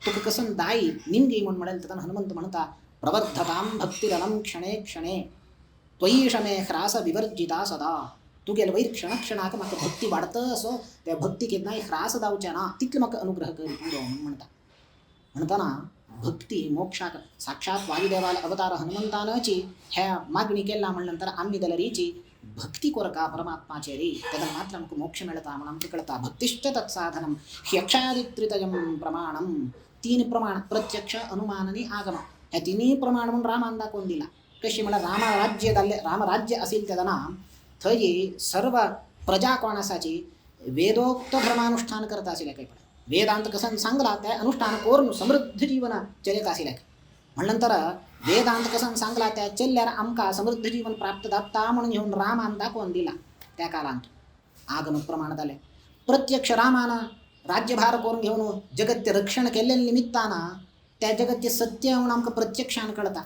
तुका कसन दाय निमगी म्हूण म्हणलें तेन्ना हनुमंत म्हणटा प्रवर्धतां भक्तिरनं क्षणे क्षणे त्वयीश मे ह्रास विवर्जिता सदा. तुगेले वयर क्षण क्षणाक म्हाका भक्ती वाडता असो, त्या भक्ती केन्नाय ह्रास जावचें ना तितलो म्हाका अनुग्रह कर पुरो म्हूण म्हणटा. म्हणटना भक्ती मोक्षाक साक्षात वायुदेवाल अवतार हनुमंतानची हे मागणी केला म्हण नंतर आमी जाल्यारीची भक्ती कोरका परमात्माचेरी तेन्ना मात्र आमकां मोक्ष मेळटा म्हूण आमकां कळटा. भक्तिश्च तत्साधनं ह्यक्षादित्रितयं प्रमाणं. 3 प्रमाण प्रत्यक्ष अनुमान आनी आगम, हे तिनूय प्रमाण म्हूण रामान दाखोवन दिला. कशें म्हळ्यार रामराज्य जाल्लें, रामराज्य आशिल्लें तेन्ना थंय सर्व प्रजा कोण आसाची वेदोक्त धर्मानुष्ठान करता आशिल्लें. खंय पळय वेदांत कसन सांगला तें अनुष्ठान करून समृद्ध जीवन चलयता आशिल्लें. म्हण नंतर वेदांत कसन सांगला त्या चल्ल्यार आमकां समृद्ध जीवन प्राप्त जाता म्हणून घेवन रामान दाखोवन दिला. त्या कालांत आगम प्रमाण जालें. प्रत्यक्ष रामान राज्यभार करून घेवन जगत्य रक्षण केल्ले निमित्तान त्या जगत्य सत्य म्हणून आमकां प्रत्यक्षान कळटा.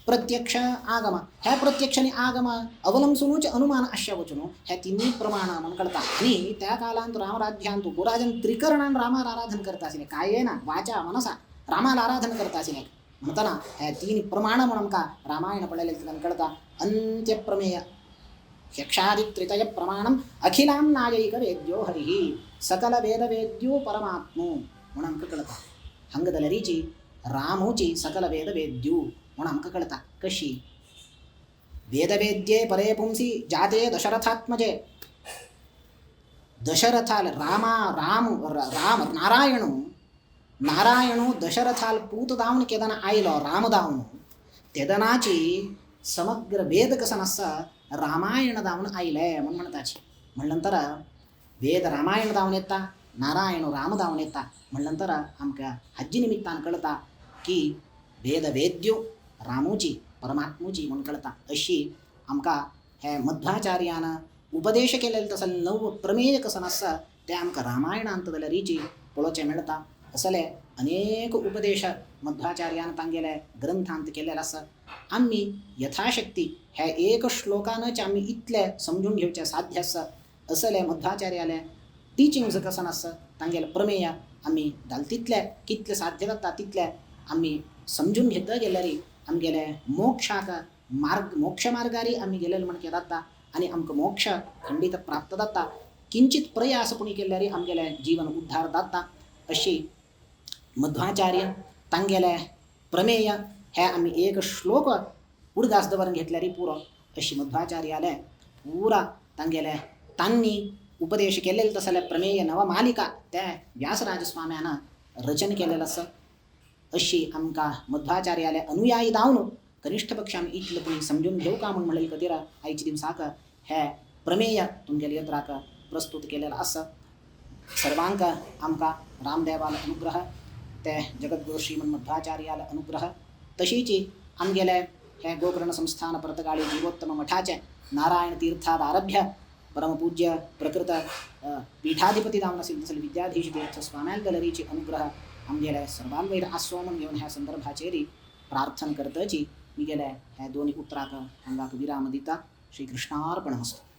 प्रत्यक्ष आगम ह्या प्रत्यक्ष आनी आगम अवलंबुनूच अनुमान आसचें वचून ह्या तिनूय प्रमाणां म्हूण कळटा. आनी त्या कालांत रामराज्यांत पुराजन त्रिकरणान रामार आराधन करता आशिल्लें, कायेन वाचा मनसा रामाल आराधन करता आशिल्लें. म्हणटना ह्या 3 प्रमाणां म्हूण आमकां रामायण पळयलें कळटा. अंत्यप्रमेय ह्यक्षादित्रितय प्रमाणम् अखिलां नायैक वेद्यो हरिः सकल वेद वेद्यो परमात्मो म्हूण आमकां कळटा. हांगा जाल्यारीची रामूची सकल वेद वेद्यो म्हूण आमकां कळटा. कशी वेदवेद्ये परे पुंसी जाते दशरथात्मजे. दशरथाल रामा राम राम नारायणू नारायणू दशरथाल पूत जावन केदना आयलो राम जावन तेदनाची समग्र वेद कसन आसा रामायण जावन आयले म्हूण म्हणटाची. म्हण नंतर वेद रामायण जावन येता. नारायण राम जावन येता. म्हणल्या नंतर आमकां हाजी निमित्तान कळटा की वेद वेद्यो रामूची परमात्मूची म्हूण कळटा. अशी आमकां हे मध्वाचार्यान उपदेश केलेले तसले नव प्रमेय कसन आसा ते आमकां रामायणांत जाल्यार पळोवचें मेळटा. असले अनेक उपदेश मध्वाचार्यान तांगेले ग्रंथांत केलेले आसा. आमी यथाशक्ती हे एक श्लोकानच आमी इतले समजून घेवचें साध्य आसा. असले मध्वाचार्याले टिचिंग्स कसन आसा तांगेले प्रमेय आमी घाल तितले कितले साध्य जाता तितले आमी समजून घेत गेल्यार आमगेले मोक्षाक मार्ग मोक्ष मार्गारी आमी गेलेले म्हणके जाता आनी आमकां मोक्ष खंडीत प्राप्त जाता. किंचित प्रयास पुणी केल्यार आमगेले जीवन उद्धार जाता. अशी मध्वाचार्य तांगेले प्रमेय हे आमी एक श्लोक उडगास दवरून घेतल्यार पुरो. अशी मध्वाचार्याले पुरा तांगेले तांनी उपदेश केलेले तसले प्रमेय नवमालिका ते व्यासराजस्वाम्यान रचन केलेलं आसा. अशी आमकां मध्वाचार्याले अनुयायी जावन कनिष्ठ पक्ष आमी इतले पुणी समजून घेवं का म्हूण म्हणलेले खातीर आयच्या दिवसाक हे प्रमेय तुमगेले यत्राक प्रस्तुत केलेलं आसा. सर्वांक आमकां रामदेवालो अनुग्रह ते जगद्गुरु श्रीमन मध्वाचार्यालो अनुग्रह तशीच आमगेले हे गोकर्ण संस्थान पर्तगाळी जीवोत्तम मठाचे नारायण तीर्थाद आरभ्य परमपूज्य प्रकृत पीठाधिपती जावन आशिल्ले तसले विद्याधीश तीर्थ स्वाम्याल गलरीची अनुग्रह आमगेले सर्वांवयर आसो म्हूण घेवन ह्या संदर्भाचेर प्रार्थना करतची मिगेले ह्या दोनी उतराक हांगाक विराम दिता. श्री कृष्णार्पणमस्तु.